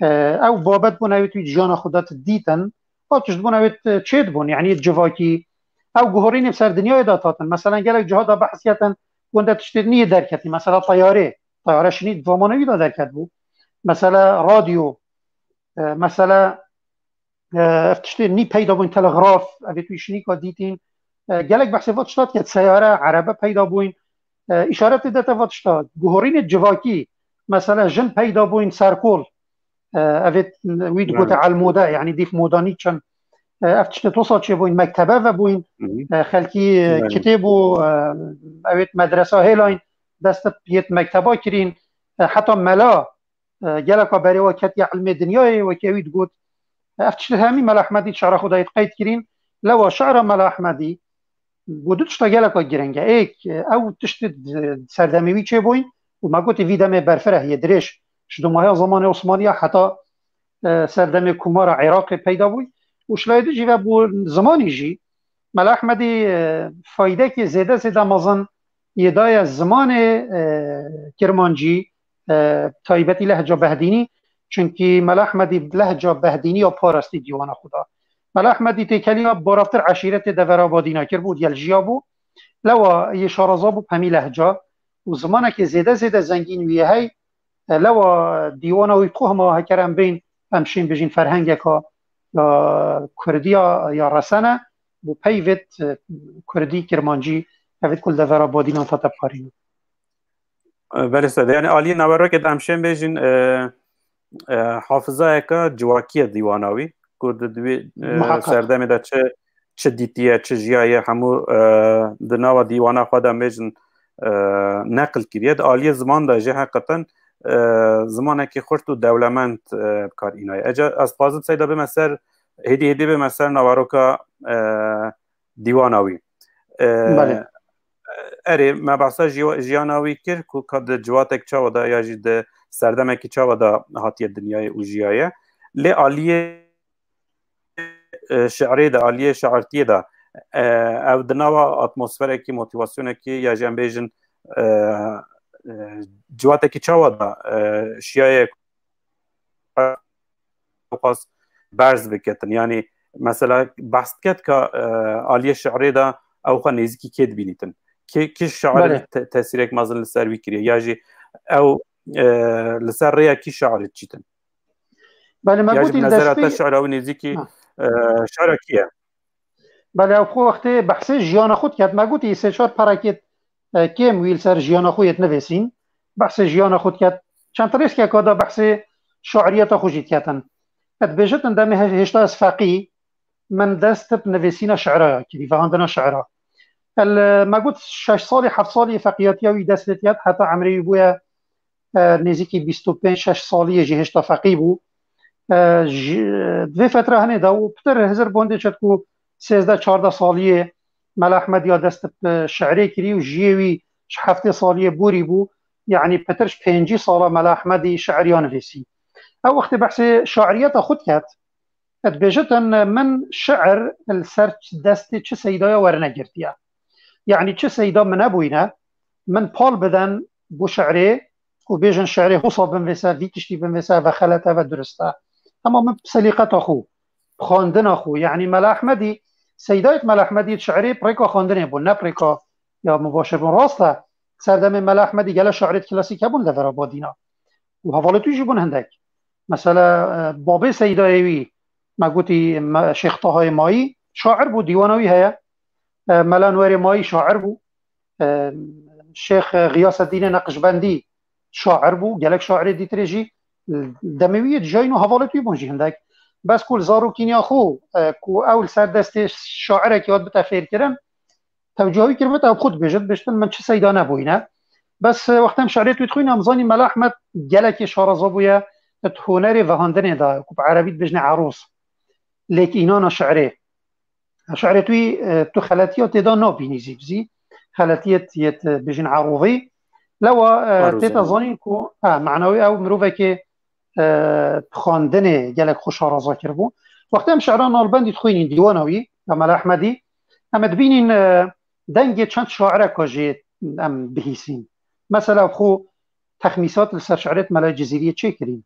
e, ew babet bûn, ew ê tu jiyana xwe de tu dîtin, ew tişt bûn, ew ê tu çêt bûn, yanî civakî, ew guhorînê ser dinyayê de hatin. Meselen, gelek ciha de behs ketin, wende tiştê nî derketî. Mesela teyarê, teyare şinî di zamana wî de derket bû. Mesela radyo, e, mesela, e, ev tiştê nî peyda bûn, telegraf, ev ê tu şinîka dîtîn. E, gelek behsê va tişta diket, seyare, erebe peyda bûn. E, îşaretê dete va tişta, guhorînê civakî, mesela jin peyda bûn serkol. E, ev ê wî digote Belê. elmode, yanî dîf moda nîçin. E, ev tiştê tosa çêbûn, mektebe vebûn. Hı hı. E, xelkî, e, Belê. kitêb û, e, ev ê medresa hêlayîn, dest yêt mekteba kirîn. E, heta mela, e, geleka berê we ketiye ilmê dinyayê, wekî ewî digot. Ev tiştê hemî Mela Ehmedî şi'ra xwe de yêt qeyd kirîn. Lewa şi'ra Mela Ehmedî bo du tişta geleka giring e. Êk, e, ew tiştê di serdemê wî çêbûyî û me gotî vî demê berfireh yê dirêj ji domahiya zemanê Osmaniya heta, e, serdemê Komara Iraqê peyda bûyî û şilayê din jî ve bo zimanî jî Mela Ehmedî, e, faydekê zêde zêde mezin yê daye zimanê, e, kirmancî, e, taybetî lehca behdînî, çunkî Mela Ehmedî lehca behdînî ya parastî dîwana xwe da. Mela Ehmedî têkeliya baraftir eşîretê devera Badîna kir bû, gel jiya bû. Lewa yê şaraza bû hemî lehca û zimanekê zêde zêde zengîn wî yê hey, e, lewa dîwana wî xwe hema heker em bên, em şên bijîn ferhengeka ya kurdî ya, ya resene, bo peyvêt, e, kurdî, kirmancî, evêt ku li devera Badînan hate parîn. Belê Seyda, yanî aliyê naverokê de em şên bêjin, e, e, hafizayeka civakî ye dîwana wî, ku di, di wî, e, Muhakkak. serdemê de çi, çi dîtiye, çi jiyaye, hemû, e, di nava dîwana xwe de em bêjin, e, neqil kiriye. Di aliyê ziman de jî heqeten, e, zimanekî xurt û dewlemend, e, bi kar înaye. Ece ez dixwazim Seyda bime ser, hêdî hêdî bime ser naveroka, e, dîwana wî. E, Belê. Erê, me behsa jiwa-, jiyana wî kir ku ka di ciwatek çawa de ya jî di serdemekî çawa de hatiye dinyayê û jiyaye. Lê aliyê, e, şi'rê de, aliyê şairtiyê de, e, ew di nava atmosferekî, motivasyonekî ya jî em bêjin, e, e, ciwatekî çawa de, e, şiyaye xas berz biketin. Yanî mesela behs diket ka, e, aliyê şi'rê de ew xwe nêzîkî kê dibînîtin? Kê, kî şair Belê. te-, tesîrek mezin li ser wî kiriye? Ya jî ew, e, li ser rêya kî şair diçîtin? Belê, me Ya jî gotî bi li nezera te destpê- şi'ra wî nêzîkî, Ha. e, şaira kî ye? Belê, ew xwe wextê behsê jiyana xwe diket. Me gotî sê çar perekêt, e, kêm wî li ser jiyana xwe yêt nivîsîn. Behsê jiyana xwe diket. Çend rêskeka da behsê şairiyeta xwe jî diketin. Dibêjit, demê he-, hêşta ez feqî, min dest bi nivîsîna şi'ra ya kirî, vehandina şi'ra. El, me got şeş salî, heft salî feqiyatiya wî dest pê diket, heta emrê wî bûye, e, nêzîkî bîst û pênc şeş saliyê jî hêşta feqî bû. E, ji, di vê fetra hinê de û pitir hizir bondê çet ku sêzdeh çardeh saliyê Mela Ehmedî ya dest bi şi'rê kirî û jiyê wî ji heftê saliyê borî bû. Yanî pitir ji pêncî sala Mela Ehmedî şi'riya nivîsî. Ew wextê behsê şairiyeta xwe diket, dibêjitin, min şi'ir li ser destê çi seydaya werinegirtiye. Yanî çi seyda min nebûyne, min pal biden bo şi'rê û bêjin şi'rê hosa binvêse, vî tiştî binvêse, eve xelet e, eve durist e. Hema min bi selîqeta xwe, bi xwendina xwe. Yanî Mela Ehmedî, seydayê Mela Ehmedî şi'rê bi rêka xwendinê bûn, ne bi rêka ya mubaşir bûn. Rast e, serdemê Mela Ehmedî gelek şairêt klasîk hebûn devera Badîna. Û hevalê tu jî bûn hindek. Mesela, e, babê seydayê wî, me gotî, me, Şêx Tahayê Mayî, şair bû, dîwana wî heye. E, Mela Nûerê Mayî şair bû. E, Şêx Xiyaseddînê Neqşbendî şair bû. Gelek şairê dîtirê jî demê wî yê dijayîn û hevalê wî bûn jî hindek. Bes ku li zarokîniya xwe, e, ku ew li ser destê şairekî hat bite fêrkirin, tewcîha wî kiribit, ew xwe dibêjit, bêjtin min çi seyda nebûyne. Bes, e, wextê em şi'rê wî dixwînin, em zanîn Mela Ehmed gelekî şareza bûye di hunerê vehandinê de, ku bi erebî dibêjne erûs. Lêk înana şi'rê. Şi'rê tu, e, tu xeletiya tê de nabînî zî bi zî. Xeletiyê yê, e, bêjin erûvî. Lewa, e, tê te zanîn ku, ha, mena wî ew mirovekê, e, bi xwendinê gelek xwe şareza kiribû. Wextê em şi'ra nalbendî dixwînîn dîwana wî, ya Mela Ehmedî, em dibînîn, e, dengê çend şaireka jê em bihîsîn. Mesela xwe texmîsat li ser şi'rêt Melayê Cizîriyê çêkirîn.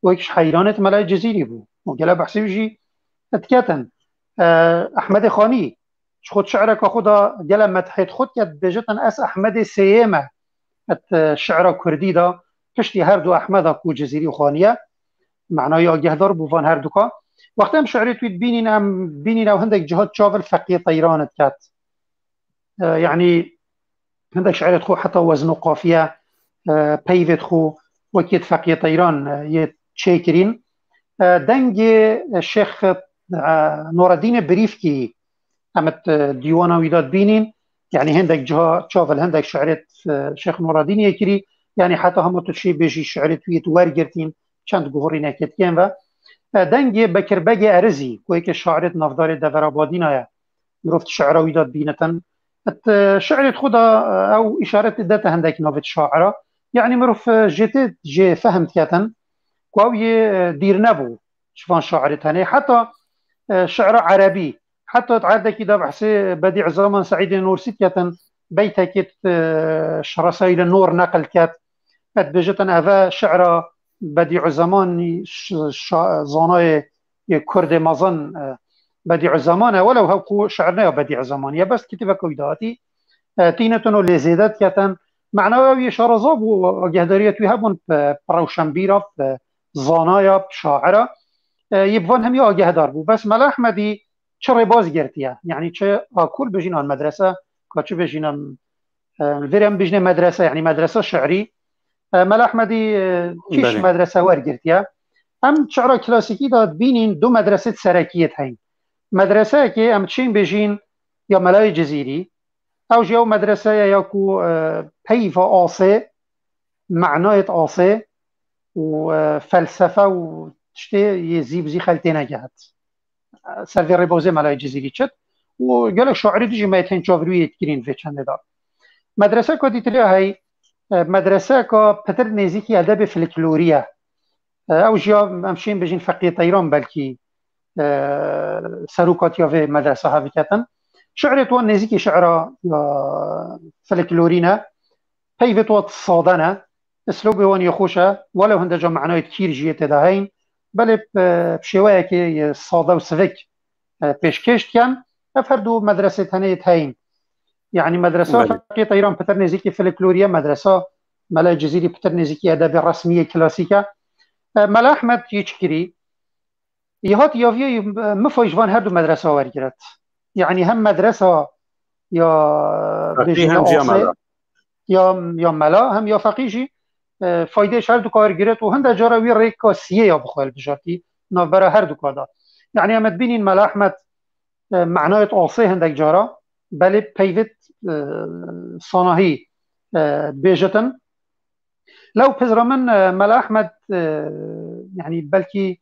Wek ji heyranêt Melayê Cizîrî bû. Û gele behsê wî jî diketin. E, Ehmedê Xanî, ji xwe şi'reka xwe de gele medhêt xwe diket, dibêjitin ez Ehmedê sêyê me. Et, e, şi'ra kurdî de piştî her du Ehmeda ku Cizîrî û Xanî ye, manayê agehdar bû van her duka. Wextê em şi'rê wî dibînîn, em bînîn ew hindek cihat çav li Feqiyê Teyran diket. E, yanî hindek şi'rêt xwe heta wezn û qafiye, e, peyvêt xwe wekî Feqiyê Teyran, e, yê çêkirîn. E, dengê Şêx, e, Noreddînê Birîfkî em di, e, dîwana wî de dibînîn. Yanî hindek ciha çav li hindek şi'rêt, e, Şêx Noreddînê yê kirî. Yanî heta hema tu şê bêjî şi'rêt wî yê tu wergirtîn çend guhorînekê dikên ve. E, dengê Bekir Begê Erizî, ku yekê şairêt navdarê devera Badîna ye. Mirov di şi'ra wî de dibînitin. Et, e, şi'rêt xwe de, e, ew îşaret didete hindek navê şaira. Yanî mirov, e, jê tê, jê fehm diketin ku ew yê, e, dîr nebû ji van şairê tenê. Heta, e, şi'ra erebî, heta di erdekî de behsê Bedî Zeman Seîdê Nûrsî diketin, beytekê, e, ji Resayîlê Nûr neqil ket. Et bêjitin eve şi'ra Bedî Zemanî ş-, şa-, zanayê yê Kurdê mezin, e, Bedî Zeman e, welew hew ku şi'r ne ya Bedî Zemanî ye, bes kitêbeke wî de hatî, e, tînitin û lê zêde diketin. Mena ew yê şareza bû, agehdariya wî hebûn, e, bi rewşenbîra, bi zanaya, bi şaira, e, yê bi van hemî agehdar bû. Bes Mela Ehmedî çi rêbaz girtiye, yanî çi akûl bijîn an medrese, ka çi bijîn em, e, li vêrê em bijîne medrese, yanî medrese şi'rî. E, Mela Ehmedî, e, kî ji Belê. medrese wergirtiye? Em şi'ra klasîkî de dibînîn du medresê serekiyê heyîn. Medreseyekê em çîn bêjîn ya Melayê Cizîrî. Ew jî ew medrese ye ya ku, e, peyva asê, manayê asê û, e, felsefe û tiştê yê zî bi zî xelkê negihet. E, ser vê rêbozê Melayê Cizîrî çit û gelek şairê dijî me tên çavirû yê dikirîn vê çendê de. Medreseka dîtirê hey, e, medreseka pitir nêzîkî edebê folklorî ye. E, ew jî ya em şên bijîn Feqiyê Teyran belkî, e, serokatiya vê medresa heviketin. Şi'rê wan nêzîkî şi'ra, e, folklorî ne. Peyvê wan sade ne. Eslobê wan yê xweş e. Welew hinde ca manayê kîr jî yê tê de heyîn. Belê, e, bi şêweyekê yê sade û sivik, e, pêşkêş dikin. Ev her du medresê tenê yê heyîn. Yanî medresa Belê. Feqiyê Teyran pitir nêzîkî folklorî ye, medresa Mela Cizîrî pitir nêzîkî edebê resmî yê klasîk e. E, Mela Ehmed yê çi kirî? Yê hat yaviyê, e, mifay ji van her du medresa wergiret. Yanî hem medresa ya Feqî bêjin hem ya jî ya asê, Mela. ya, ya Mela, hem ya Feqî jî, e, faydê ji her duka wergiret û hinde cara wî rêka siyê ya bi xwe hilbijartî navbera her duka de. Yanî em dibînîn Mela Ehmed, e, manayê asê hindek cara, belê peyvêt e, sanahî, e, bêjitin. Lew pizra min, e, Mela Ehmed, e, yanî belkî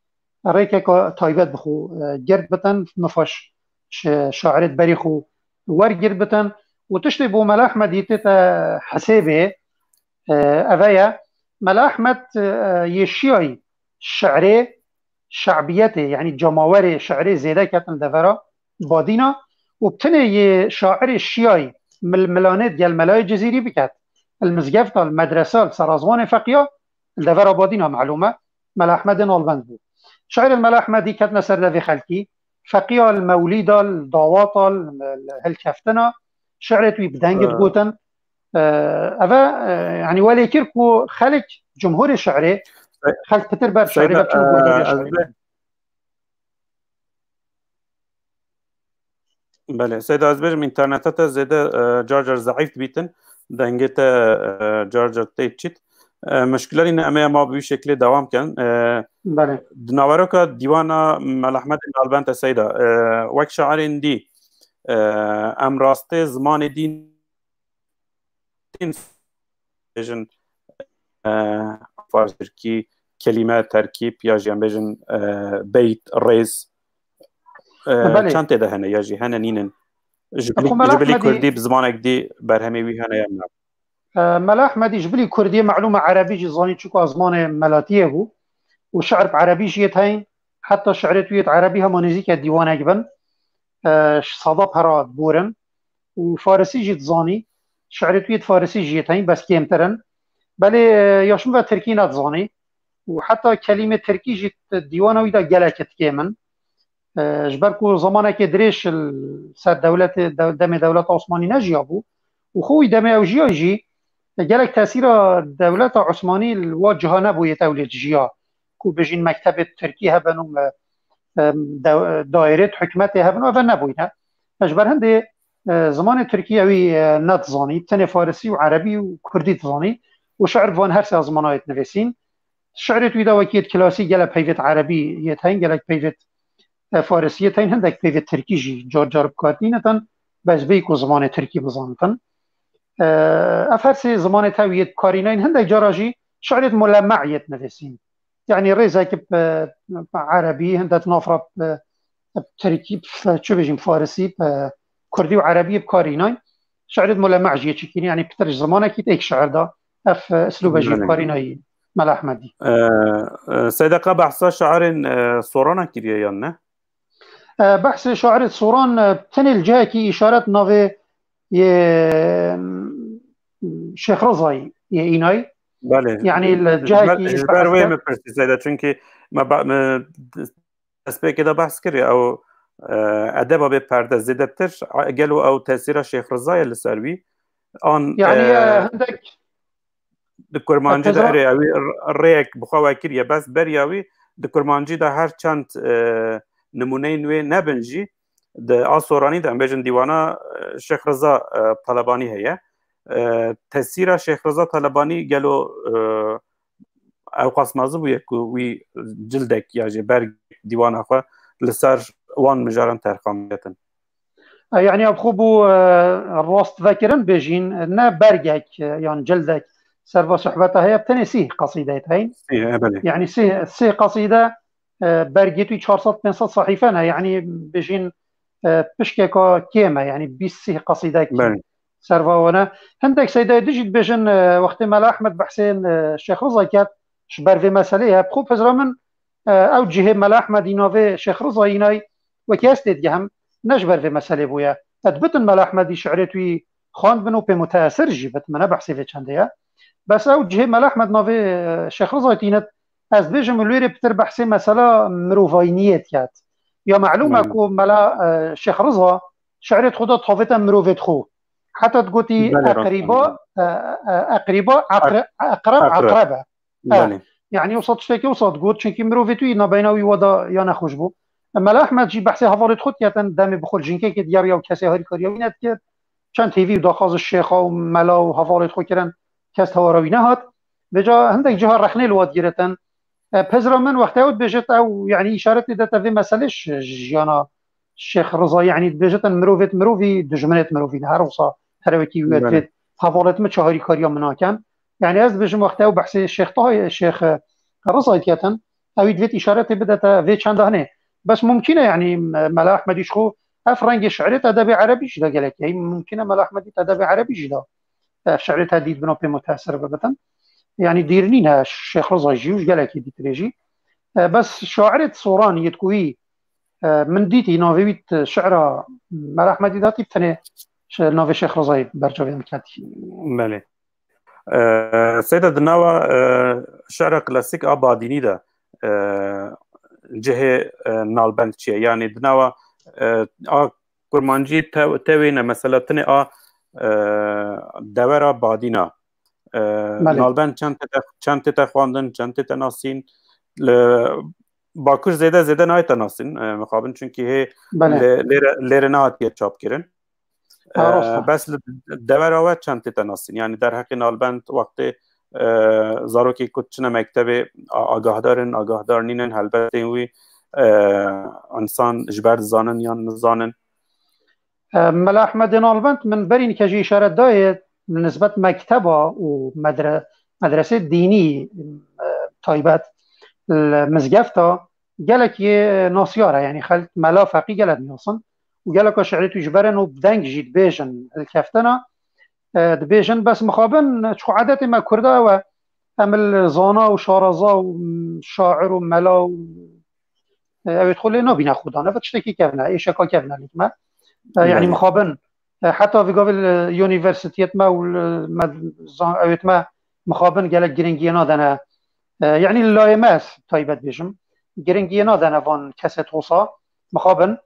rêkeka taybet bi xwe, e, girt bitin, mifa ş-, şairê berî xwe wergirt bitin û tiştê bo Mela Ehmedî tête hesêbê, e, eve ye. Mela Ehmed, e, yê şiyayî şi'rê şe'biyetê, yanî cemawerê şi'rê zêde ketin devera badîna û bi tinê yê şairê şiyayî mil-, milanê digel Melayê Cizîrî biket. Li mizgefta, li medresa, li serazwanê feqiya, li devera badîna melûm e, Mela Ehmedê nalbend bû. Şairên Mela Ehmedî ketine ser devê xelkî, feqiya li mewlîda, li dawata, li, li hilkeftina, şi'rê wî bi dengê digotin. E, eve, e, yanî welê kir ku xelk, cumhurê şi'rê, xelk pitir ber şi'rê, Seyda, ber çûn e, guhdarê ez şi'rê. Belê, Seyda, ez bêjim, înterneta te zêde, e, car car zeîf dibîtin, dengê te, e, car car tê çît. E, mişkile nîne, em ê ma bi wî şekilê dewam kin. E, Belê. Di naveroka dîwana Mela Ehmedê nalbend e Seyda, e, wek şairên dî, e, em rastê zimanê dî bêjin, e, fars, tirkî, kelîme, terkîb, ya jî em bêjin, e, beyt, rêz, e, Belê. Çend tê de hene, ya jî hene nînin? Ji bilî, Xwe Mela ji bilî Ehmedî kurdî bi zimanek dî berhemê wî hene ya na? E, Mela Ehmedî ji bilî kurdiyê melûm e erebî jî zanî, çunku zimanê melatiyê bû û şi'r bi erebî jî yê heyîn, heta şi'rê wî yê erebî hema nêzîke dîwanek bin, e, ji sada pera borin. û farisî jî dizanî. Şi'rê wî yê farisî jî yê heyîn, bes kêmtir in. Belê, e, ya ji min ve tirkî nedizanî. Û heta kelîmê tirkî jî di dîwana wî de gelek kêm in. E, ji ber ku zamanekê dirêj li ser dewletê, dew-, demê dewleta Osmanî nejiyabû. Û xwe wî demê ew jiya jî, e, gelek tesîra dewleta Osmanî li wa ciha nebû yê ew lê dijiya. Ku bijîn mektebê tirkî hebin û me-, e, de-, daîrê hikûmetê hebin û eve nebûyne. Ji ber hindê, e, zimanê tirkî ewî, e, nedizanî, tenê farisî û erebî û kurdî dizanî û şi'r bi van her sê zimanayê dinivîsîn. Şi'rê wî de wekî yêt klasî gelek peyvêt erebî yêt heyîn, gelek peyvêt, e, farisî yêt heyîn, hindek peyvêt tirkî jî car car bi kar tîne, ten bes bêyî ku zimanê tirkî bizanitin. E, ev her sê zimanê te wî yêt bi kar înayîn, hindek cara jî şi'rêt mulemeh yêt nivîsîn. Yanî rêzek bi, bi erebî, hindek nafra bi, bi tirkî, bi, çi bêjîm, farisî, bi kurdî û erebî bi kar înayîn. Şi'rêt mulemeh jî yê çikînî, yanî pitir ji zimanekî êk şi'r da. Ev, e, eslûbe jî bi kar înayî Mela Ehmedî. E, e, Seyda, ka behsa şairên, e, Sorana kiriye yan ne? E, behsê şairê Soran, e, tenê li cihekî îşaret navê yê, m, Şêx Rizayî yê înayî. Belê. Yanî li Ji ber, cihekî ji ber wê behse min pirsî Seyda, çunkî me ba-, me destpêkê de behs kiriye, ew, e, edeba bê perde zêdetir, a, gelo ew tesîra Şêx Riza ye li ser wî? An, Yanî, e, e, hindek di kurmancî de, Teza- erê, ew ê r-, rêyek bi xwe wekiriye, bes beriya wî di kurmancî de her çend, e, nimûneyên wê nebin jî, di a Soranî de, em bêjin dîwana, e, Şêx Riza, e, Talebanî heye. E, tesîra Şêx Riza Talebanî gelo, e, ew qas mezin bûye ku wî cildek ya jî ber dîwana xwe li ser wan mijaran terxan bigetin? E, yanî ev xwe bû, e, rast vekirin bêjîn, ne bergek, e, yan cildek serva sohbeta heye, tenê sîh qesîdeyê heyîn. Sîh, e, belê. Yanî sîh, sîh qesîde, e, bergê wî çar sed pênc sed sehîfe ne, yanî bêjîn, e, pişkeka kêm e, yanî bîst sîh qesîdek Belê. serva wan e. Hindek Seydayê din jî dibêjin, e, wextê Mela Ehmed behsên, e, Şêx Riza ket, ji ber vê meselê ye. Bi xwe pizra min, e, ew cihê Mela Ehmedî navê Şêx Riza înayî wekî ez tê digihim, ne ji ber vê meselê bûye. E, dibitin Mela Ehmedî şi'rêt wî xwendibin û pê muteesir jî bit, min ne behsê vê çendê ye. Bes ew cihê Mela Ehmed navê, e, Şêx Riza tînit, ez dibêjim û lêrê pitir behsê mesela mirovayîniyê diket. Ya melûm e Hmm. ku Mela, e, Şêx Riza şi'rêt xwe de tavête mirovêt xwe. Heta digotî Belê, rast eqrîba, e, e, eqrîba, eqre-, eqreb, Eqreb. eqreb e. E, Belê. Yanî wisa tiştekî wisa digot, çunkî mirovê tu yî nabeyna wî wada ya nexweş bû. E, Mela Ehmed jî behsê hevalêt xwe diketin, demê bi xwe li jinkekê digeriya û kesê harîkariya wî nedikir. Çend hêvî û daxwaz ji şêxa û mela û hevalêt xwe kirin, kes tewara wî nehat. Vêca hindek ciha rexnê li we digiritin. E, pezra min wextê ew dibêjit, ew, yanî, îşaretê dete vê meselê ji, ji jiyana Şêx Riza, yanî, dibêjit, em mirovêt mirovî, dijminêt mirovî ne. Her wisa Here wekî wî Belê. divêt hevalêt min çi harîkariya min nakin. Yani ez dibêjim wextê ew behsê Şêx Tahê, Şêx, e, Rizayê diketin, ew ê divêt îşaretê bidete vê çenda hinê. Bes mumkîn e, yani, e, Mela Ehmedî ji xwe ev rengê şi'rê te edebê erebî jî de gelek heye. Mumkîn e Mela Ehmedî te edebê erebî jî de, e, şi'rê te dît bino pê mutesir bibitin. Yani dîr nîne Şêx Riza jî û ji gelekî dîtirê jî. E, bes şairê Soranî yê ku wî, e, min dîtî navê wî di şi'ra Mela Ehmedî de hatî bi tenê şi-, navê Şêx Rizayê berçavê min ketî. Belê. E, Seyda, di nava, e, şi'ra klasîk a Badînî de, e, cihê, e, nalbend çi ye? Yani di nava, e, a kurmancî te-, tewê ne, mesela tinê a, e, devera Badîna. E, Belê. Nalbend çend tête, çend tête xwendin, çend tête nasîn? Li Bakur zêde zêde nayête nasîn, e, mixabin, çunkî hê Belê. lê-, lêre, lêre nehatiye çapkirin. Ha, rast e. E, bes li devera we çend tête nasîn? Yani derheqê nalbend wextê, e, zarokê ku çine mektebê a-, agahdar in, agahdar nînin, helbetên wî, e, insan ji ber dizanin yan nizanin? E, Mela Ehmedê Nalbend min berî nike jî îşaret dayê, nisbet mekteba û medre-, medresê dînî, e, taybet li mizgefta gelek yê nasyar e, yani xelk mela feqî gelek niyasin û geleka şi'rê tu ji ber in û bi deng jî dibêjin hilkeftine, e, dibêjin, bes mixabin çi xwe edetê me kurda ew e, em li zana û şareza û şair û mela û, e, ew ê xwe lê nabîne xudan. Ev tiştekî kevn e, êşeka kevn e lê me. E, yani Belê. mixabin, e, heta vê gavê li unîversîtiyet me û li me zan-, ew ê me mixabin gelek giringiyê nadene. E, yani li layê me ez taybet bêjim. Giringiyê nadene van kesê tosa. Mixabin.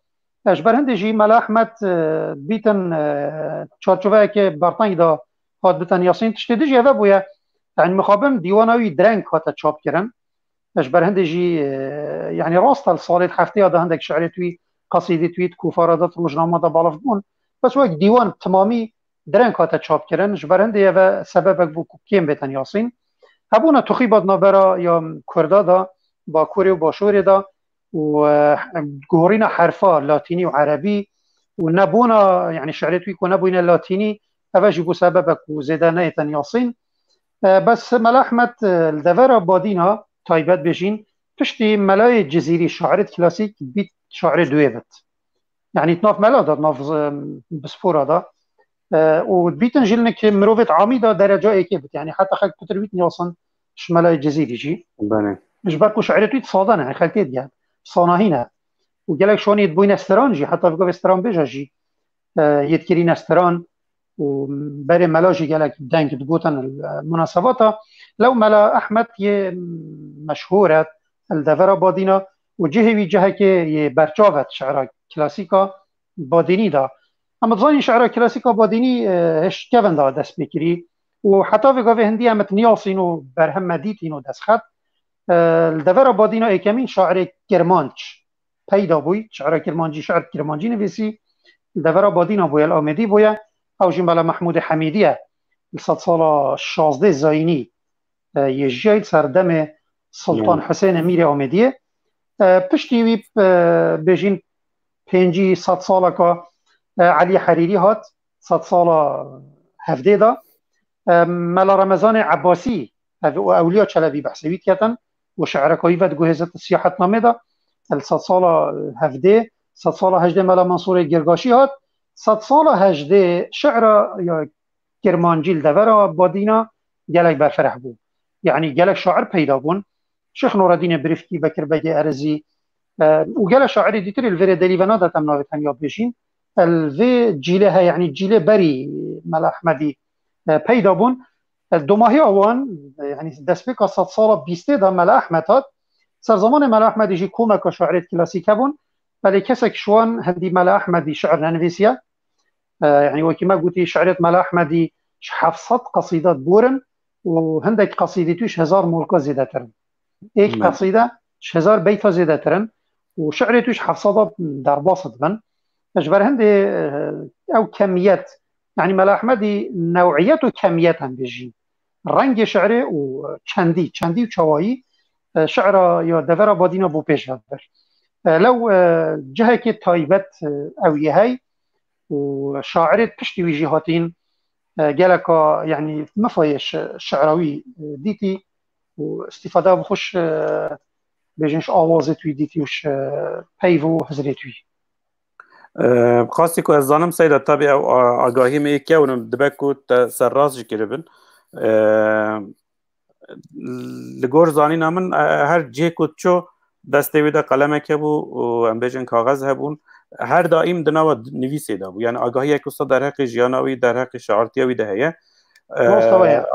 E, ji ber hindê jî Mela Ehmed, e, bîtin, e, çarçoveyeke berteng de hat bitin yasîn. Tiştê dijî eve bûye. Yani mixabin dîwana wî direng hate çapkirin. Ji ber hindê jî, e, yani rast e, li salê heftêya de hindek şi'rê wî, qasîdê wî di kûfara de, di rojnama de belav bûn. Bes wek dîwan timamî direng hate çapkirin. Ji ber hindê eve sebebek bû ku kêm bêtin yasîn. Hebûna tuxiba di navbera ya Kurda de, Bakurê û Başûrê de û, e, guhorîna herfa latînî û erebî û nebûna, yani şi'rê wî ku nebûyne latînî, eve jî bû sebebek ku zêde neyêtin yasîn. E, bes Mela Ehmed, e, li devera Badîna taybet bêjîn, piştî Melayê Cizîrî, şairê klasîk, bît şairê duê bit. Yani di nav mela de, di nav, e, bispora de. E, û bîtin jî li nik mirovêt amî de dereca êkê bit. Yani heta xelk pitir wî niyasin ji Melayê Cizîrî jî. Belê. Ji ber ku şi'rê wî sade ne, yani xelkê diye, sanahî ne. Û gelek şanî dibûyne stran jî, heta vê gavê stranbêja jî, e, yê dikirîne stran û berê mela jî gelek deng digotin li munasebata. Lew Mela Ehmed yê meşhûr e li devera Badîna û cihê wî cihekê yê berçav e di şi'ra klasîka Badînî de. Em dizanîn şi'ra klasîka Badînî, e, hişt kevin de dest pê kirî û heta vê gavê hindî em niyasîn û berhem me dîtîn û destxet. E, li devera Badîna êkemîn şairê Kirmanc peyda bûy. Şi'ra Kirmancî, şi'r Kirmancî nivîsî. Li devera Badîna bûye, li Amêdî bûye. Ew jî Mela Mehmûdê Hemîdî ye. Li sedsala şazdeh zayînî, e, yê jiyayî, li ser demê Sultan Husênê Mîrê Amêdiyê. E, piştî wî, e, bêjîn pêncî sedsaleka, e, Elî Herîrî hat, sedsala hevdê de. E, Mela Remezanê Ebbasî, ev û Ewliya Çelebî behsê wî diketin û şi'reka wî vediguhêzit Siyahetnamê de. Li sedsala hevdê, sedsala hejdê Mela Mansurê Girgaşî hat, sedsala hejdê şi'ra ya Kirmancî li devera Badîna gelek berfireh bû. Yani gelek şair peyda bûn. Şêx Nureddînê Birîfkî, Bekir Begê Erizî, e, û gelek şairê dîtirê li vêrê delî ve nadet em navê tenya bêjîn. E, li vê cîlê he, yani cîlê berî Mela Ehmedî, e, peyda bûn. E, domahiya wan, e, yani destpêka sedsala bîstê de Mela Ehmed hat. Ser zamanê Mela Ehmedî jî komeka şairêt klasîk hebûn. Belê kesek ji wan hindî Mela Ehmedî şi'r nenivîsiye. E, yani wekî me gotî şi'rêt Mela Ehmedî ji heft sed qesîde dibûrin û hindek qesîdê tu ji hezar molka zêdetir in. Êk qesîde ji hezar beyta zêdetir in û şi'rê tu ji heft sed derbas dibin. Ji ber hindê, e, ew kemiyet, yani Mela Ehmedî newiyet û kemiyet em bêjîn. Rengê şi'rê û çendî, çendî û çawayî, e, şi'ra ya devera Badîna bû pêş ve bir. E, lew, e, cihekê taybet, e, ew yê hey û şairê piştî wî jî hatîn, e, geleka, yanî mifayê şi-, şi'ra wî, e, dîtî û îstîfade bi xwe ji, e, bêjin ji awazê wî dîtî û ji, e, peyv û hizrê wî. E, qasî ku ez zanim Seyda, tabî ew a-, agahî me yê kewin in, dibe ku te serrast jî kiribin. E, li gor zanîna min, e, her cihê ku çû destê wî de qelemek hebû û em bêjin kaxez hebûn, her daîm di nava nivîsê de bû. Yani agahiyek wisa derheqê jiyana wî, derheqê şairtiya wî de heye. E, Rast e, waya.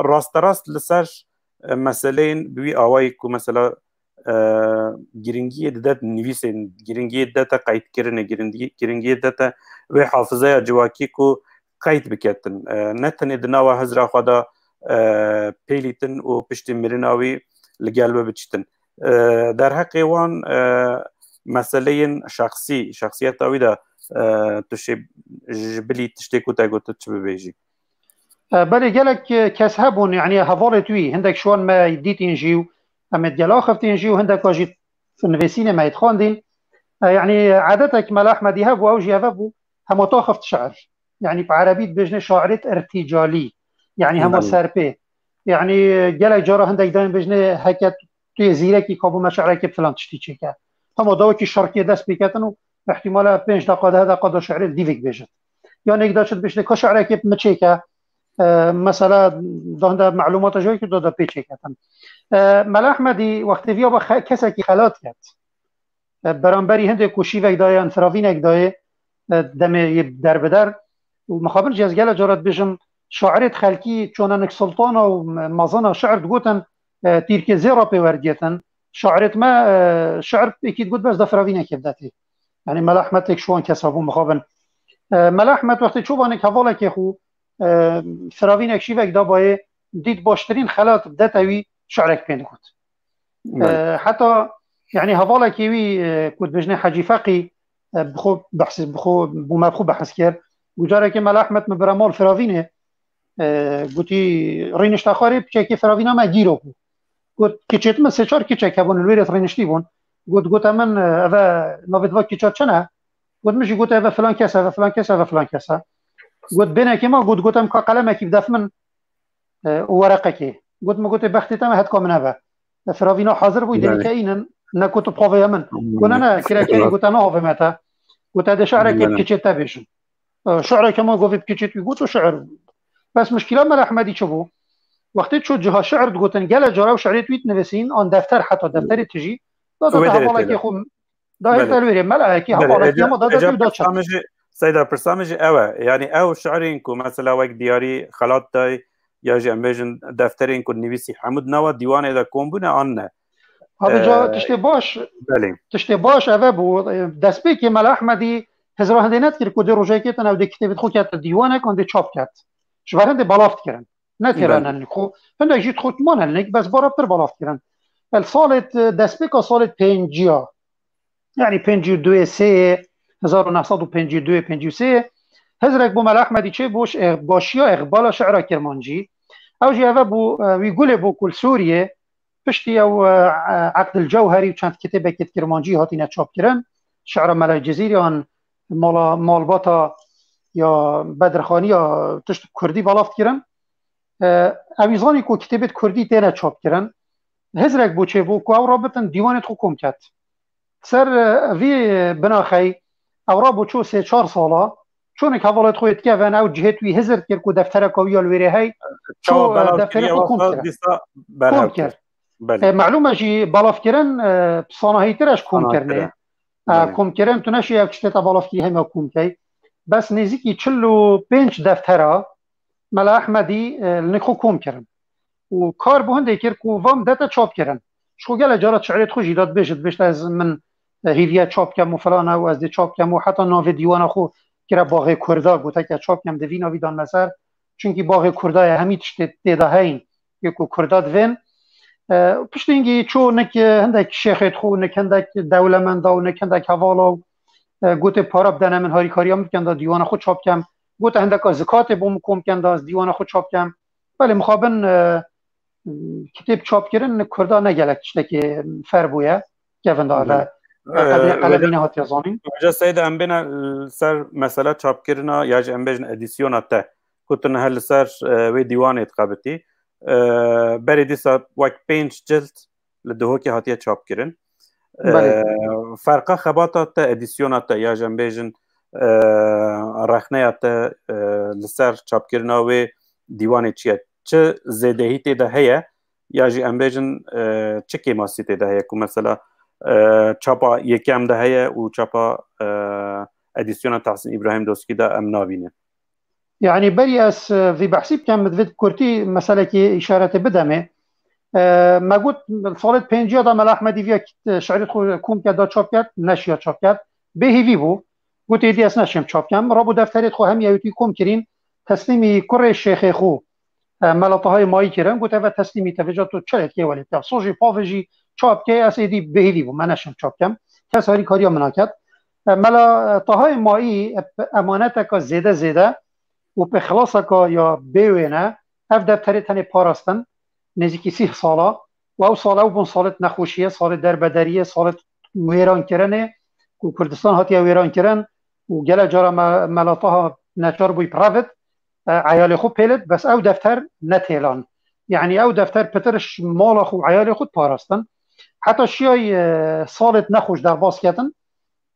Rasterast li ser, e, meseleyên bi wî awayî ku mesela, e, giringiyê dide nivîsên, giringiyê dide te qeydkirinê, girindi-, giringiyê dide te wê hafizeya civakî ku qeyd biketin. E, ne tenê di nava hizra xwe de, e, pêlîtin û piştî mirina wî li gel we biçîtin. E, derheqê wan, e, meseleyên şexsî, şexsiyeta wî de, e, tu şê ji bilî tiştê ku te gotin çi bibêjî? E, belê gelek, e, kes hebûn, yanî hevalê wî, hindek ji wan me dîtîn jî û em ê digel axiftin jî û hindeka jî nivîsînê me yê dixwendîn. E, yanî edetek Mela Ehmedî hebû, ew jî ev bû, hema taxift şi'r. Yanî bi erebî dibêjinê şairêt irtîcalî. Yanî hema Belê. serpê. Yanî gelek cara hindek dayên bêjinê heke tu yê zîrekî, ka bo me şi'rekê filan tiştî çêke. Hema da wekî şirkê dest pê ketin û ihtimale pênc deqa, deh deqa da şi'rê li dîvek bêjit. Yan êk da çi dibêjinê, ka şi'rekê bi min çêke. E, mesela da hinde melûmata ji wekî da da pê çêketin. E, Mela Ehmedî wextê viya ba xe-, kesekî xelat ket. E, beramberî hindê ku şîvek dayê yan firavînek dayê, e, demê yê derbider. Û mixabin jî ez gele cara dibêjim, şairêt xelkî çona nik sultana û me-, mezina şi'r digotin, e, tîrkê zêra pê werdigêtin. Şairêt me, e, şi'r êkî digot bes da firavînekê bidetê. Yani Mela Ehmed êk ji wan kesa bû mixabin. E, Mela Ehmed wextê çû ba nik hevalekê xwe, e, firavînek şîvek da bayê, dît baştirîn xelat bidete wî, şi'rek pê digot. Belê. E, heta, yani hevalekê wî, e, ku dibêjinê Hecî Feqî, e, bi xwe behs, bi xwe, bo me bi xwe behs kir. Got carekê Mela Ehmed min bire mal firavînê, e, gotî, rînişte xwarê piçekê firavîna me gîro bû. Got, kiçêt min sê çar kiçek hebûn, li wêrê rîniştî bûn. Got, gote min, e, eve navê diva kiça çi ne? Got, min jî got, eve filan kes, eve filan kes, eve filan kes e. Got, bênekê ma, got, got, em ka qelemekî bidef min, e, û wereqekê. Got, min gotê, bextê te me hetka min eve. E, firavîna hazir bû, Belê. denî ke înin, ne ku tu pavêya min. Got, ne, ne, kirekê, got, ne avê me te. Got, te dê şi'rekê Belê. bi kiçê te bêjin. E, şi'rekê ma govê bi kiçê wî got û şi'r. Bes muşkila Mela Ehmedî çi bû? Wextê çû ciha şi'r digotin, gele cara ew şi'rê wî dinivîsîn, an defter heta defterê tijî, da da Wê derê hevalekê têde. xwe, da Belê. hêta li wêrê, melekî Belê, hevalekî êca, ama da da êca wî da pirsa çi? min jî, Seyda, pirsa min jî ew e. Yani ew şi'rên ku mesela wek diyarî xelat day, ya jî em bêjin defterên ku nivîsî hemû di nava dîwanê de kom bûne an ne? Abi ca Ee, tiştê baş, belê. tiştê baş eve bû. Destpêkê Mela Ehmedî hizra hindê nedikir ku dê rojekê tene ew dê kitêbê xwe ket dîwanek an dê çap ket. Ji ber hindê belav dikirin. Ne têra Belê. nenik xwe. Hindek jî xwe man nenik, bes bara pir belav dikirin. El salê, destpêka salê pênciya. Yani pêncî û duyê sê, hezar û neh sed û pêncî û duyê, pêncî û sê, hizrek bo Mela Ehmedî çê bû, e, başiya Îqbala şi'ra Kirmancî. Ew jî eve bû, e, wî gulê bû ku li Sûriyê, piştî ew, e, Eqdil Cewherî û çend kitêbekê di Kirmancî hatine çapkirin. Şi'ra Mela Cizîrî an mala, malbata ya Bedirxanî ya tişt bi Kurdî belav dikirin. E, ew ê zanî ku kitêbê di Kurdî têne çapkirin. Hizrek bû çêbû ku ew rabitin dîwanê xwe kom ket. Ser, e, vî binaxey ew rabû çû sê çar sala, çûnik hevalêt xwe yê dikevin, ew cihêt wî hizir kir ku deftereka wî ya li wêrê hey, çû, Çawa e, belav defterê kiriye xwe kom wasa kir. dîsa Kom belav kir. kir. Belê. E, melûm e jî belavkirin, e, sanahîtir e ji Sanahîtir komkirinê. e. E, Belê. Komkirin tu neşî ev tiştê te belavkirî hema kom key. Bes nêzîkî çil û pênc deftera Mela Ehmedî, e, li nik xwe kom kirin. Û kar bi hindê kir ku van dete çap kirin. Ji xwe gelek cara şi'rêt xwe jî da dibêje, dibêjte ez min, e, hêviye çap kem û filan e û ez dê çap kem û heta navê dîwana xwe kire Baxê Kurda, goteke çap kem, di vî navî dan me ser. Çunkî Baxê Kurda ye, hemî tiştê tê de heyn, yê ku Kurda divên. E, piştî hingî çû nik, e, hindek şêxêt xwe, nik hindek dewlemenda û nik hindek hevala û, e, gotê para bidene min, harîkariya min bikin da dîwana xwe çap kem. Gote hindeka zikatê bo min kom ken da ez dîwana xwe çap kem. Belê, mixabin, e, kitêb çapkirin li Kurda ne gelek tiştekî fer bûye. Kevin da Belê. eve. E, qedrê E, qelemî wêca, nehatiye zanîn. Wêca Seyda, em bêne, e, ser mesela çapkirina ya jî em bêjin edîsyona te. ku tu niha li ser, e, wê dîwanê dixebitî. E, berê dîsa wek pênc cild li Duhokê hatiye çapkirin. E, Belê. Ferqa xebata te, edîsyona te, ya jî em bêjin, e, rexneya te, e, li ser çapkirina wê dîwanê çi ye? Çi zêdehî tê de heye? Ya jî em bêjin, e, çi kêmasî tê de heye ku mesela, e, çapa yekem de heye û çapa, e, edîsyona Tahsîn Îbrahîm Doskî de em nabînin? Yanî berî ez, e, vî behsî bikem, min divêt bi kurtî meselekê îşaretê bidemê. E, me got, salê pênciya de Mela Ehmedî viya kit-, şerît xwe kom ket da çap ket, neşiya çap ket. Bêhîvî bû. Got, êdî ez neşêm çap kem. Rabû defterê xwe hemî ewtî kom kirîn, teslîmî kurê şêxê xwe, e, Mela Tahayê Mayî kirin. Got, eve teslîmî te vêca tu çi lêtkê welê te. Sojê pavê jî çap kê, ez êdî bêhîvî bûm, me neşim çap kem. Kes harîkariya min naket. E, Mela Tahayê Mayî, e, emaneteke zêde zêde û pêxilaseke ya bê wêne, ev defterê tenê parastin, nêzîkî sîh sala, û ew sal ew bûn salêt nexweşiyê, salê derbederiyê, salêt wêrankirinê, ku Kurdistan hatiye wêrankirin û gelek cara me-, Mela Taha neçar bûyî bi revit, e, eyalê xwe pêlit, bes ew defter netêlan. Yanî ew defter pitir ji mala xwe û eyalê xwe parastin. Heta şiyay, e, salêt nexweş derbas ketin.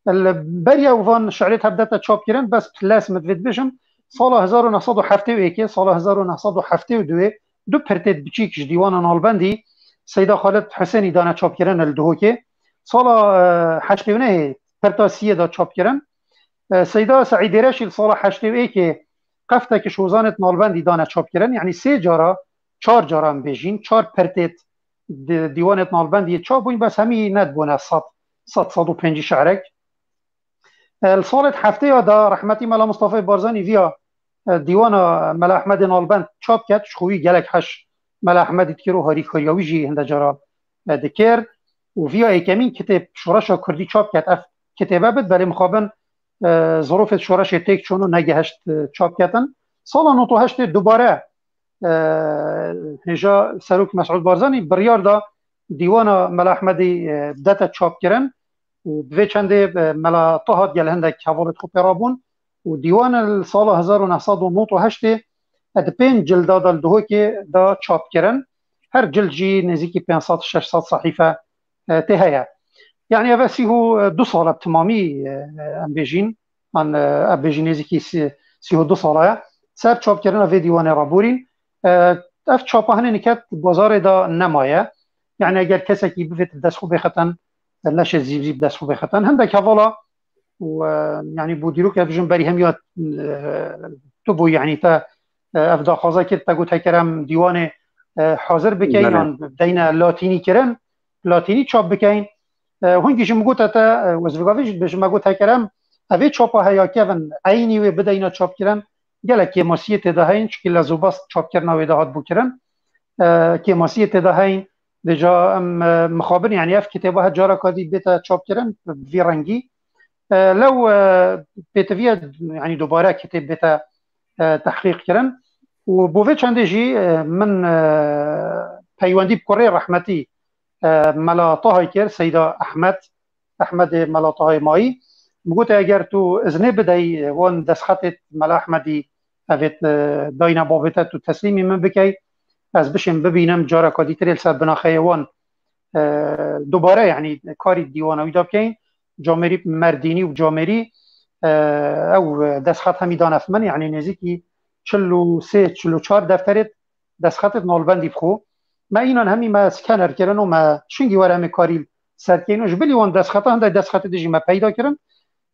Li beriya û van şi'rê tevdete çap kirin, bes lez min divê dibêjim, sala hezar û neh sed û heftê û yekê, sala hezar û neh sed û heftê û duwê du pirtêt biçîk ji dîwana nalbendî Seyda Xalid Husênî dane çapkirin li Duhokê. Sala, e, heştê û nehê pirta siyê de çapkirin. E, Seyda Seîdê Reşî li sala heştê û êkê qeftekî şozanêt nalbendî dane çapkirin. Yanî sê cara, çar cara em bêjîn, çar pirtêt di-, dîwanêt nalbendî çap bûn, bes hemî nedibûne sed, sed, sed û pêncî şi'rek. E, li salêt heftê ya de rehmetî Mela Mustafayê Barzanî viya, e, dîwana Mela Ehmedê Nalbend çap ket, ji xwe wî gelek heş Mela Ehmedî dikir û harîkariya wî jî hinde cara, e, dikir. Û viya êkemîn kitêb Şoreşa Kurdî çap ket. Ev kitêbe bit, belê mixabin, e, zirofêt şoreşê têk çûn û negihişt, e, çap ketin. Sala nod û heştê dubare, e, hêja Serok Mesûd Barzanî biryar da dîwana Mela Ehmedî, e, bidete çapkirin û bi vê çendê, e, Mela Taha digel hindek hevalêt xwe pê rabûn û dîwan li sala hezar û neh sed û nod û heştê, e, di pênc cilda de li Duhokê da çapkirin. Her cild jî nêzîkî pênc sed şeş sed sehîfe, e, tê heye. Yanî ev sîh û du sal e bi timamî, e, em bêjîn, an, e, ev bêjî nêzîkî sî-, sîh û du sala ye. Ser çapkirina vê dîwanê raborîn, e, ev çapa hinê niket bazarê de nemaye. Yanî eger kesekî bivêt bi dest xwe bêxitin, e, neşê zîv zîv bi dest xwe bêxitin. Hindek hevala û, e, yanî bo dîrok ev jin berî hemiya, e, tu bû, yanî te, e, ev daxwaza kir, te got heker em dîwanê, e, hazir bikeyin, Belê. an bideyne latînî kirin, latînî çap bikeyin. E, hingî jî min gote te, e, ez vê gavê jî dibêjim, me got heker em evê çapa heya kevin eynî wê bideyne çapkirin, gelek kêmasiyê tê de heyin, çikî lez û best çapkirina wê de hat bû kirin. E, kêmasiyê tê de heyin, vêca em, e, mixabin, yanî ev kitêba her careka dî bête çapkirin, bi vî rengî. E, lew, e, pêtiviye, yanî dubare kitêb bête, e, tehqîq kirin. Û bo vê çendê jî, e, min, e, peywendî bi kurê rehmetî, e, Mela Tahayê kir, Seyda Ehmed, Ehmedê Mela Tahayê Mayî. Min gote, eger tu iznê bidey, e, wan destxetê Mela Ehmedî evêt, e, dayîna bavê te tu teslîmî min bikey, ez bişêm bibînim, careka dîtirê li ser binaxeyê wan, e, dubare, yanî karî dîwana wî de bikeyin. Camêrî Merdînî û Camêrî, e, ew destxet hemî dane min, yanî nêzîkî çil û sê, çil û çar defterê destxetê nalbendî bi xwe. Me înan hemî me scanner kirin û me şingî were em ê karî ser dikeyin û ji bilî wan destxeta hindek destxetê dijî me peyda kirin.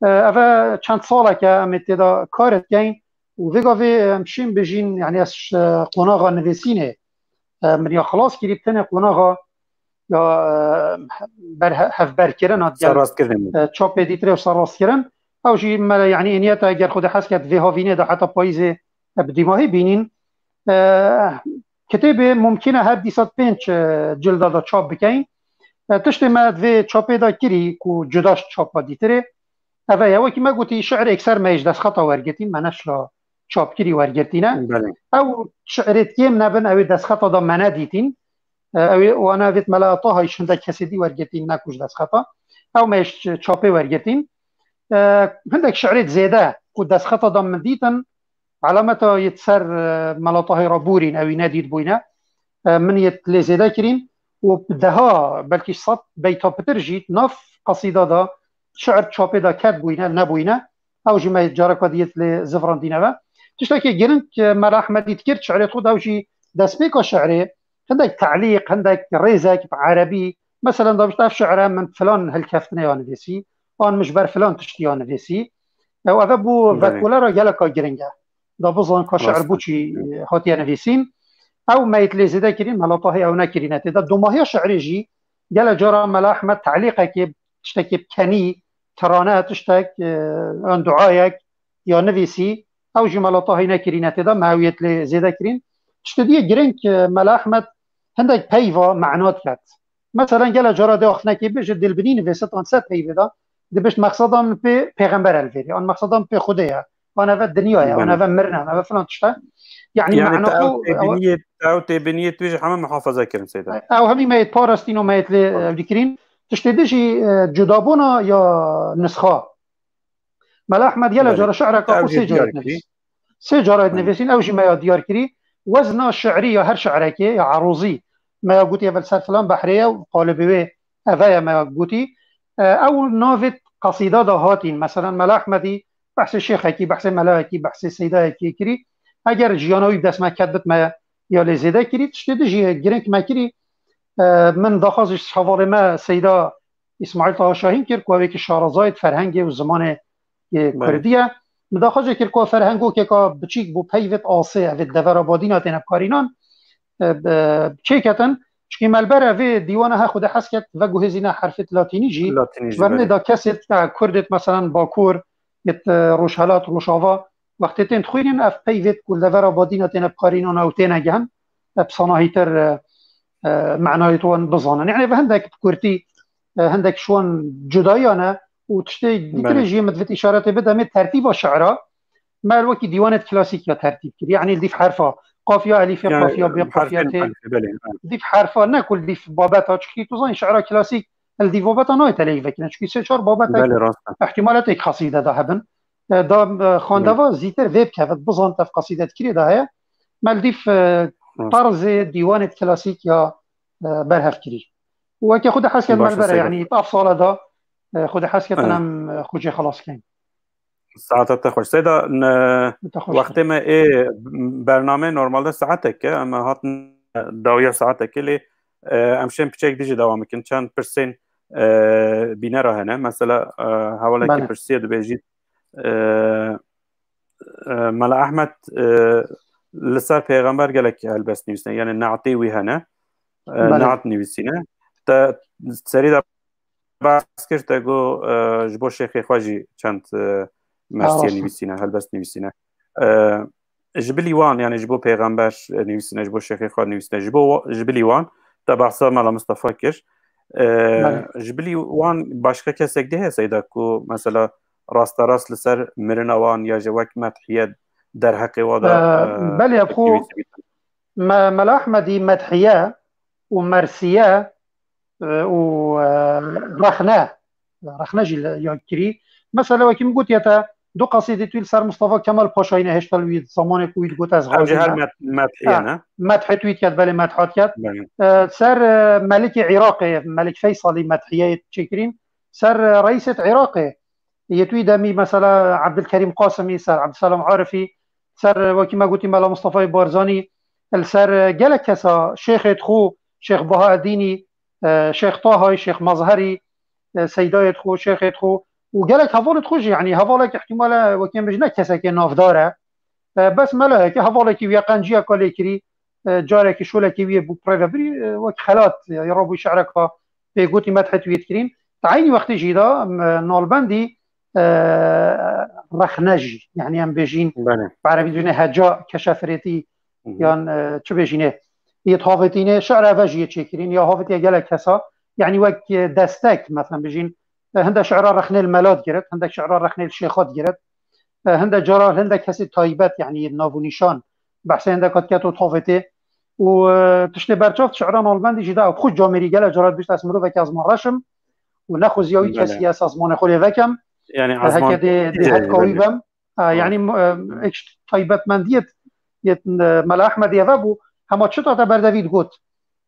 E, ev e çend saleke em ê tê de kar dikeyin û vê gavê em şên bijîn, yanî ez, e, qonaxa nivîsînê, e, min ya xilas kirî, tenê qonaxa ya, e, ber-, hevberkirina digel, Serrastkirinê. e, çapê dîtirê û serrastkirin. Ew jî me, yanî, ê niyeta eger Xwedê hez ket vê havînê de heta payîzê, e, bi dîmahî bînîn. E, kitêbê mumkîn e her dîsa pênc, e, cilda de çap bikeyin. E, tiştê me di vê çapê de kirî ku cuda ji çapa dîtirê, ev e, wekî me gotî, şi'rê ekser me ji destxeta wergirtîn, me neşra çapkirî wergirtîne. Belê. Ew şi'rêt kêm nebin, ew ê destxeta de me nedîtîn. E, ew ê, wana vêt Mela Tahayê ji hindek kesê dî wergirtîn, ne ku ji destxeta. Ew me ji çapê wergirtîn. E, hindek şi'rêt zêde ku destxeta de min dîtin, Elameta yê ser, e, Mela Tahê re bûrîn, ewî nedît bûyne. E, min yê lê zêde kirîn û deha, belkî sed beyta pitir jî nav qesîda de şiir çapê de ket bûyne, nebûyne. Ew jî me careka dî yê lê zivrandîne ve. Tiştekî giring, e, Mela Ehmedî dikir, şiirê xwe de ew jî destpêka şiirê, hindek telîq, hindek rêzek bi erebî, meselen, da bişt ev şiire min filan hilkeftinê ya nivîsî, an min ji ber filan tiştî ya nivîsî. Ew eve bû Belê. Vekolera geleka giring e. Da bizan ka şiir Rast. Bû çî hatiye nivîsîn. Ew me yê lê zêde kirîn, Mela Tahê ew nekirîne tê de. Domahiya şiirê jî gele cara Mela Ehmed telîqekê, tiştekê bi kenî, tirane, tiştek, e, yan duayek ya nivîsî, ew jî Mela Tahê nekirîne tê de, me ew yê lê zêde kirîn. Tiştê dî yê giring, e, Mela Ehmed hindek peyva mena diket. Meselen, gele cara dê axnekê bêje dilbinî nivîsit an ser peyvê de, dibêjt mexseda min pê pêxember e li vêrê, an mexseda min pê Xwedê ye, an eve dinya ye, an Belê. Eve mirin e, an eve filan tişt e. Yani Yani mena te ew xwe, ew têbiniyê, te ew têbiniyê tu jî heme muhafaza kirin Seyda. Ew hemî me yê parastin û me yê lê, e, dikirîn. Tiştê dî jî, e, cudabûna ya nisxa. Mela Ehmed gele Belê. Cara şi'reka Ew xwe jî sê carê diyar dinivîs. Kirî. Sê cara Belê. Dinivîsîn, ew jî me ya diyar kirî. Wezna şi'rî ya her şi'rekê ya erozî me ya gotî ev li ser filan behrê ye û qalibê wê eve ye me ya gotî. E, ew navê qesîda da hatîn. Meselen, Mela Ehmedî behsê şêxekî, behsê melayekî, behsê seydayekî kirî. Eger jiyana wî bi dest me ket bit, me ya lê zêde kirî. Tiştê dî jî giring me kirî. E, min daxwaz ji hevalê me Seyda Îsmaîl Taha Şahîn kir, ku ew yekî şarezayê ferhengê û zimanê yê Belê. Kurdî ye. Min daxwaz jê kir ku ferhengokeka biçîk bû peyvêt asê, evê devera badîna têne bikarînan, e, bi, çêketin. Çikî me li ber evê dîwana he Xwedê hez ket, veguhêzîne herfêt latînî jî. Latînî jî, Ji ber belê. Nê da kesêt, e, Kurdêt, meselen, Bakur, yêt, e, Rojhelat, Rojava, wextê tên dixwînin, ev peyvêt ku li devera badîna têne bikarînan ew têne gihin, e, bi sanahîtir, e, e, menayê wan bizanin. Yani, ev hindek bi kurtî, e, hindek ji wan cudayan e û tiştê dîtirê Belê. Jî min divêt îşaretê bide, me tertîba şi'ra, me wekî dîwanêt klasîk ya tertîb kir. Yani, li dîv herfa, qafiya, elîfê, Yani, qafiya, bê qafiya, herfên tê, elîfê, belê, evet. Dîv herfa ne ku li dîv babeta, çikî tu zanî şi'ra klasîk, li dîv babeta nayê teleyî vekine. Çikî sê çar babetek Belê, rast e. Ihtimalet ê qesîde de hebin. E, da, e, xwendeva Belê. Zîtir vê bikevit, bizan tev qesîde dikirê de heye. Me li dîv, e, Rast. Tarzê dîwanê klasîk ya, e, berhev kirî. Û weke xwe de hes ket Baş e, me li ber e, Seyda. Yani, ev sala da, e, xwe de hes ketin Evet. Em, e, xwe jê xelas kein. Saeta te xweş. Seyda, ne, Te xweş wextê be. Me ê bername normalde saetek e, em hatin dawiya saetekê lê, e, em şên piçek dijî dewam bikin. Çend pirsên, e, bînera hene. Mesela, e, hevalekî Belê. Pirsiye dibêjît, e, e, Mela Ehmed, e, li ser pêxember gelek helbest nivîsine. Yani naetê wî hene. E, Belê. Naet nivîsine. Te serî de behs kir, te got, e, ji bo şêxê xwe jî çend, e, mersiye Rast e. Nivîsîne, helbest nivîsîne. E, ji bilî wan, yani ji bo pêxember, e, nivîsîne, ji bo şêxê xwe nivîsîne, ji bo wa-, ji bilî wan te behsa Mela Mistefa kir. E, Belê. Ji bilî wan başka kesek dê heye Seyda ku mesela rasterast li ser mirina wan ya jî wek medhiye derheqê wa de, E, e, belê, xwe nivîsî bîtin. Me-, Mela Ehmedî medhiye û mersiye e, û, e, rexne, rexne jî li, ya kirî. Mesela wekî min gotiye te, du qesîdê tu li ser Mustafa Kemal Paşayî nehêşte li wî zamanê ku wî digot ez Ew jî xazî her me. Met-, Methiye Ha, ne? Methê tu wî diket, belê, Methat ket. Belê. E, ser, e, Melikê Iraqê, Melik Feysalî Methiyeyê çêkirîn. Ser, e, reîsê Iraqê, yê tu wî demî mesela Abdulkerim Qasimî, ser Abdulselam Arifî, ser, e, wekî me gotî Mela Mustafayê Barzanî, li ser, e, gelek kesa, Şêxê Dixû, Şêx Bahaedînî, e, Şêx Tahayî, Şêx Mazherî, e, Seydayê Dixû, Şêxê Dixû û gelek hevalê Dixû jî, yanî hevalek ihtimale wekî em bêjin ne kesekê navdar e. E, bes melayekî, hevalekî wî ye, qenciyeka lê kirî, e, carekî şolekî wî yê bû pirê ve birî, e, wek xelat, e, ya rabû şi'reka pê gotî medhê tu yê dikirîn. Di eynî wextê jî de, e, nalbendî, e, rexne jî, yanî em bêjîn, Belê. Bi erebî dibêjinê heca, keşefirêtî, Hı hı. Yan, e, çi bêjînê, yê havêtînê şi'ra ve jî yê çêkirîn, ya havêtiye gelek kesa, yanî wek, e, destek, mesela bêjîn, e, hinde şi'ra rexnê li mela digiret, hindek şi'ra rexnê li şêxa digiret, e, hinde cara hinde kesê taybet, yanî yê nav û nîşan, behsê hinde kat ket û havêtê. Û, e, tiştê berçav şi'ra nalbendî jî da, xwe camêrî gele cara dibîst ez mirovek ezman reşim û nexweziya wî Belê. Kesî ez ezmanê xwe lê vekem. Yani E, heke ezman dê, dê hetka wî bem. E, yanî, e, ek taybetmendiyê yê, e, Mela Ehmedî eve bû, hema çi tate berdevî digot.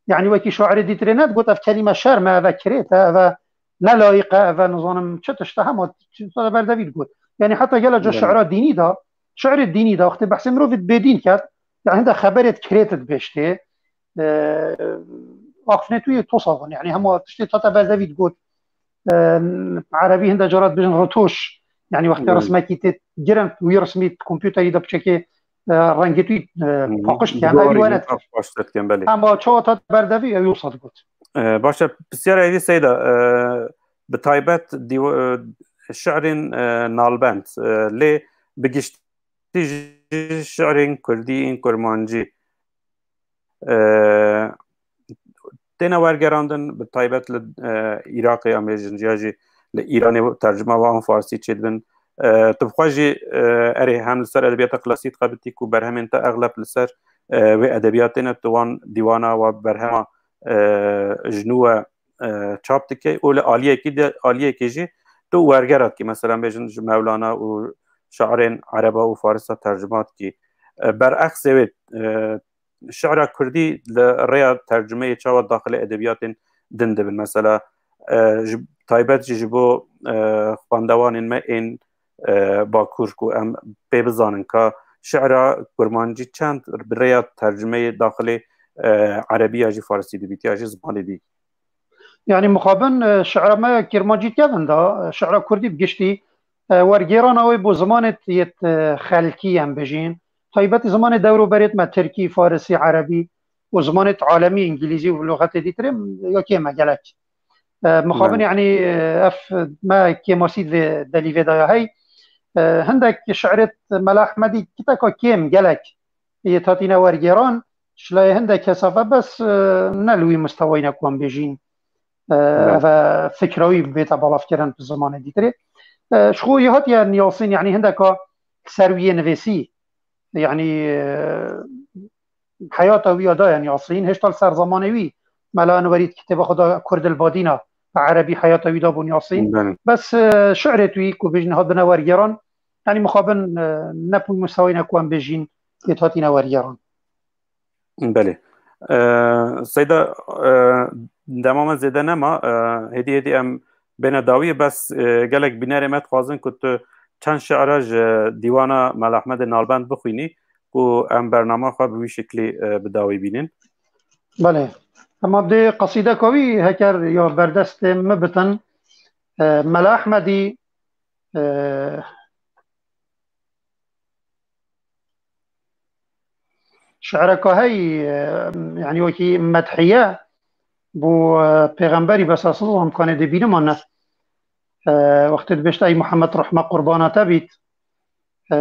Yanî wekî şairê dîtirê nedigot, ev kelîme şerm e, ev e kirêt e, ev e nelayiq e, ev e nizanim çi tişt e, hema çi tate berdevî digot. Yanî heta gela ca şiira dînî de, şiirê dînî de, wextê behsê mirovî bêdîn ket, yanî hinde xeberê kirêt dibêştê, e, axifnê tu yê tosa bûn. Yanî hema tiştê tate berdevî digot. E, Erebî hinde carat bijin retoş. Yanî wextê Hmm. rizmekî tê girin, wî rizmî kompûterî de piçekê, e, rengê tu, e, Hmm. paqij dikin. Ew Doğru, wene dikir. Başlatken, belê. Ama çawa tate berdevî, ew yosa digot. E, başa pisyara evî Seyda, e, bi taybet diwa-, e, şiirên, e, nalbend, e, lê bi giştî jî şiirên kurdî ên kurmancî. E, têne wergerandin, bi taybet li, e, Iraqê em bêjin ya jî li Îranê tercuma wan farsî çêdibin. E, tu bi xwe jî, e, erê hem li ser edebiyata klasîk dixebitî ku berhemên te exleb li ser, e, wê edebiyatê ne, tu wan dîwana wa berhema, e, ji nû we, e, çap dike û li aliyekî de, aliyekê jî tu wergera dikî. Mesela bêjin ji Mewlana û şairên Ereba û Farisa tercuma dikî. E, bereksê wê, e, şi'ra kurdî li rêya tercumeyê çawa daxilê edebiyatên din dibin? Mesela, e, ji, taybet jî ji bo, e, xwendevanên me ên, e, Bakur ku em pê bizanin ka şi'ra kurmancî çend bi rêya tercumeyê daxilê, e, erebî ya jî farisî dibît ya jî zimanê dî. Yanî mixabin, e, şi'ra me kirmancî kevin da, e, şi'ra kurdî bi giştî, e, wergêrana wê bo zimanê yê, e, xelkî em bijîn. Taybetî zimanê dewroberêt me tirkî, farisî, erebî û zimanê alemî, îngilîzî û lûxetê dîtirê ya kêm e gelek. E, mixabin Belê. yanî, e, ev me kêmasî vê delîvê daya hey. E, hindek şi'rêt Mela Ehmedî kiteka kêm gelek yê hatîne wergêran, ji layê hindek kesafe bes, e, ne li wî mistewayî ne ku em bêjîn. E, Belê. ev e fikra wî bête balafkirin bi zimanê dîtirê. E, ji xwe yê hatiye niyasîn, yanî hindeka ser wî yê nivêsî. Yanî, e, heyata wî ya daye niyasîn, hêşta li ser zamanê wî Mela Enwerî di kitêba xwe de Kurd el Badîna bi erebî heyata wî dabû niyasîn. Belê. Bes, e, şi'rê tu yî ku bêjin hatine wergêran, yanî mixabin, e, ne pû mistewayî ne ku em bêjîn yê hatine wergêran. Belê. E, Seyda, e, dema me zêde nema, e, hêdî hêdî em bêne dawiyê, bes, e, gelek bînerê me dixwazin ku tu çend şi'ra ji dîwana Mela Ehmedê Nalbend bixwînî ku em bernama xwe bi wî şiklî, e, bi dawî bînin. Belê. Hema dê qesîdeka wî heker ya berdestê min bitin, e, Mela Ehmedî, e, Şi'reka hey, e, yanî wekî medhiye bo, e, pêxemberî bes ez imkanê dê bînima ne. E, wextê dibêjte ey Muhammed rehme qurbana te bît. E,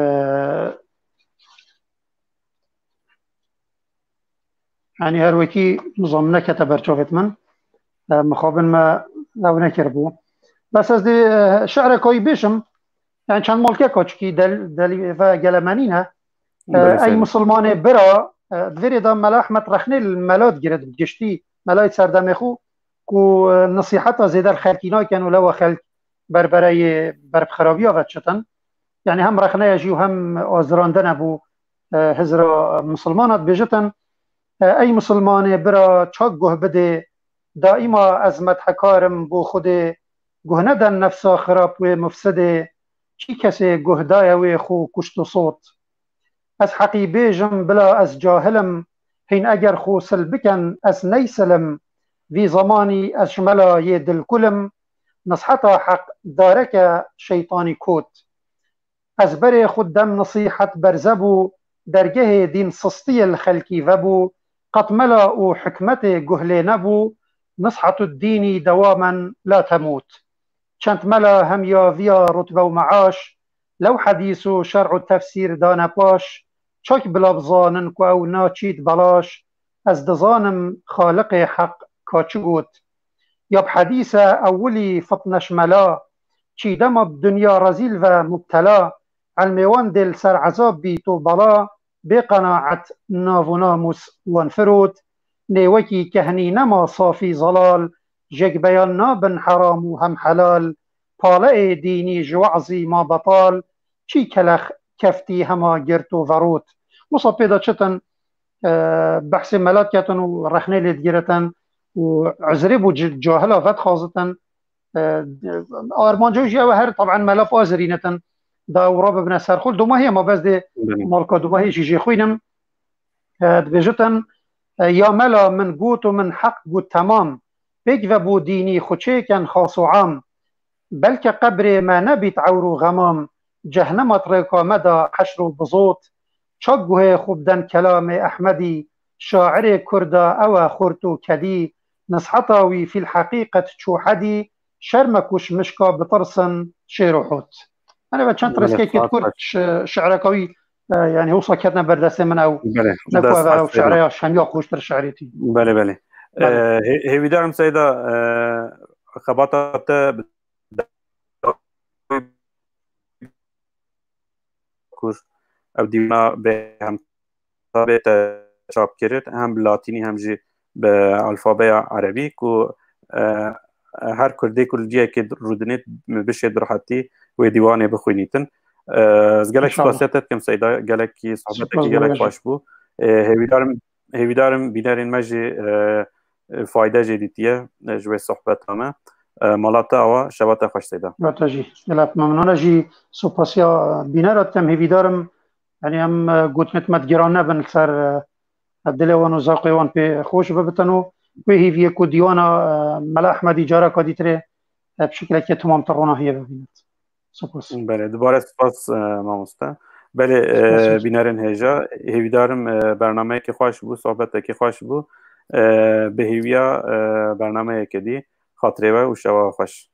Yanî her wekî nizam nekete ber çavêt min. E, mixabin me ew nekiribû. Bes ez dê, e, şi'reka wî bêjim. Yanî çend malkeka çikî del-, delî ve gelemenî ne. E, Belê ey Seyda. Misilmanê bira, e, di vê rê de Mela Ehmed rexnê li mela digire, bi giştî melayê serdemê xwe ku, e, nisîheta zêde li xelkî nakin û lewa xelk berbereyê ber bi xerabiya ve çitin. Yanî hem rexneya jî û hem azirandine bû, e, hizra misilmana dibêjitin, e, ey misilmanê bira çak guh bidê, daîma ez medhekar im bo Xwedê, guh neden nefsa xirab wê mufsidê, çi kesê guh daye wê xwe kuşt û sot. Ez heqî bêjim bila ez cahil im, hîn eger xwe sil biken ez neysilim, vî zemanî ez ji mela yê dilkul im, nisheta heq dareke şeytanî kot. Ez berê xwe dem nisîhet berze bû, dergehê dîn sistiyê li xelkî vebû, qet mela û hikmetê guh lê nebû, nishetu dînî dewamen la temût. Çend mela hem ya viya rutbe û meaş, lew hedîs û şer'û tefsîr dane paş, çak bila bizanin ku ew naçît belaş, ez dizanim Xaliqê Heq ka çi got. Ya bi hedîse ewilî fitneş mela, çîdema bi dinya rezîl ve mubtela, elmê wan dê li ser ezab bît û bela, bê qenaet nav û namûs wan firot, nê wekî kehnî nema safî zelal, jêk beyan nabin heram û hem helal, paleyê dînî ji we'zî ma betal, çî kelex keftî hema girt û verot. Wisa pê de çitin, e, behsê mela diketin û rexnê lê digiritin û ezrê bû ci-, cahila vedixwazitin. E, armanca jî ew e, her taban mela pazirînitin da û rabibine ser xwe. Dumahiyê ma bez dê Belê. malka dumahiyê jî jê xwînim. E, dibêjitin, e, ya mela min got û min heq got temam. Pêk ve bo dînî xwe çêken xas û am. Belke qebrê me nebît ewr û xemam. Cehnemat rêka me da heşr û bizot. Çak guhê xwe biden kelamê Ehmedî. Şairê Kurda ew e xurt û kedî. Nisheta wî fîl heqîqet çû hedî. Şerme ku ji mişka bitirsin şêr û hot. Hani ve çend Belê, reskekê saet kurt baş. şi-, şi'reka wî, e, yani wisa ketine ber destê min ew. Belê, Ne ku dest ev ew saet şi'reya şemiya xweştir şi'rêtî. Belê, belê. Belê. E, hê-, hêvîdarim Seyda, e, xebata te bi kur ev dîwana bê hem bête çapkirin, hem bi latînî hem jî bi alfabeya erebî ku, e, her kurdê ku li cihekê rûdinê bişê bi rehetî wê dîwanê bixwînîtin. E, ez gelek İnşallah. spasiya te dikim Seyda, gelekî sohbetekî Spas gelek bû. xweş bû. E, hêvîdarim, hêvîdarim bînerên me jî, e, e, fayde jê dîtiye, e, ji wê sohbeta me. E, mala te awa, şeva te xweş Seyda. Wata jî, gelek memnûn e jî, sopasiya bînera dikim, hêvîdarim, yani em, e, gotinêt me digiran nebin li ser, e, dilê wan û zewqê wan pê xweş bibitin û wê hêviyê ku dîwana, e, Mela Ehmedî careka dîtirê, e, bi şekilekê temamtir ronahiyê bibînit. Spas. Belê, dubare spas, e, mamoste. Belê, e, Spas olsun. bînerên hêja, hêvîdarim, e, bernameyekî xweş bû, sohbetekî xweş bû. E, bi hêviya, e, bernameyekê dî, xatirê we û şeva xweş.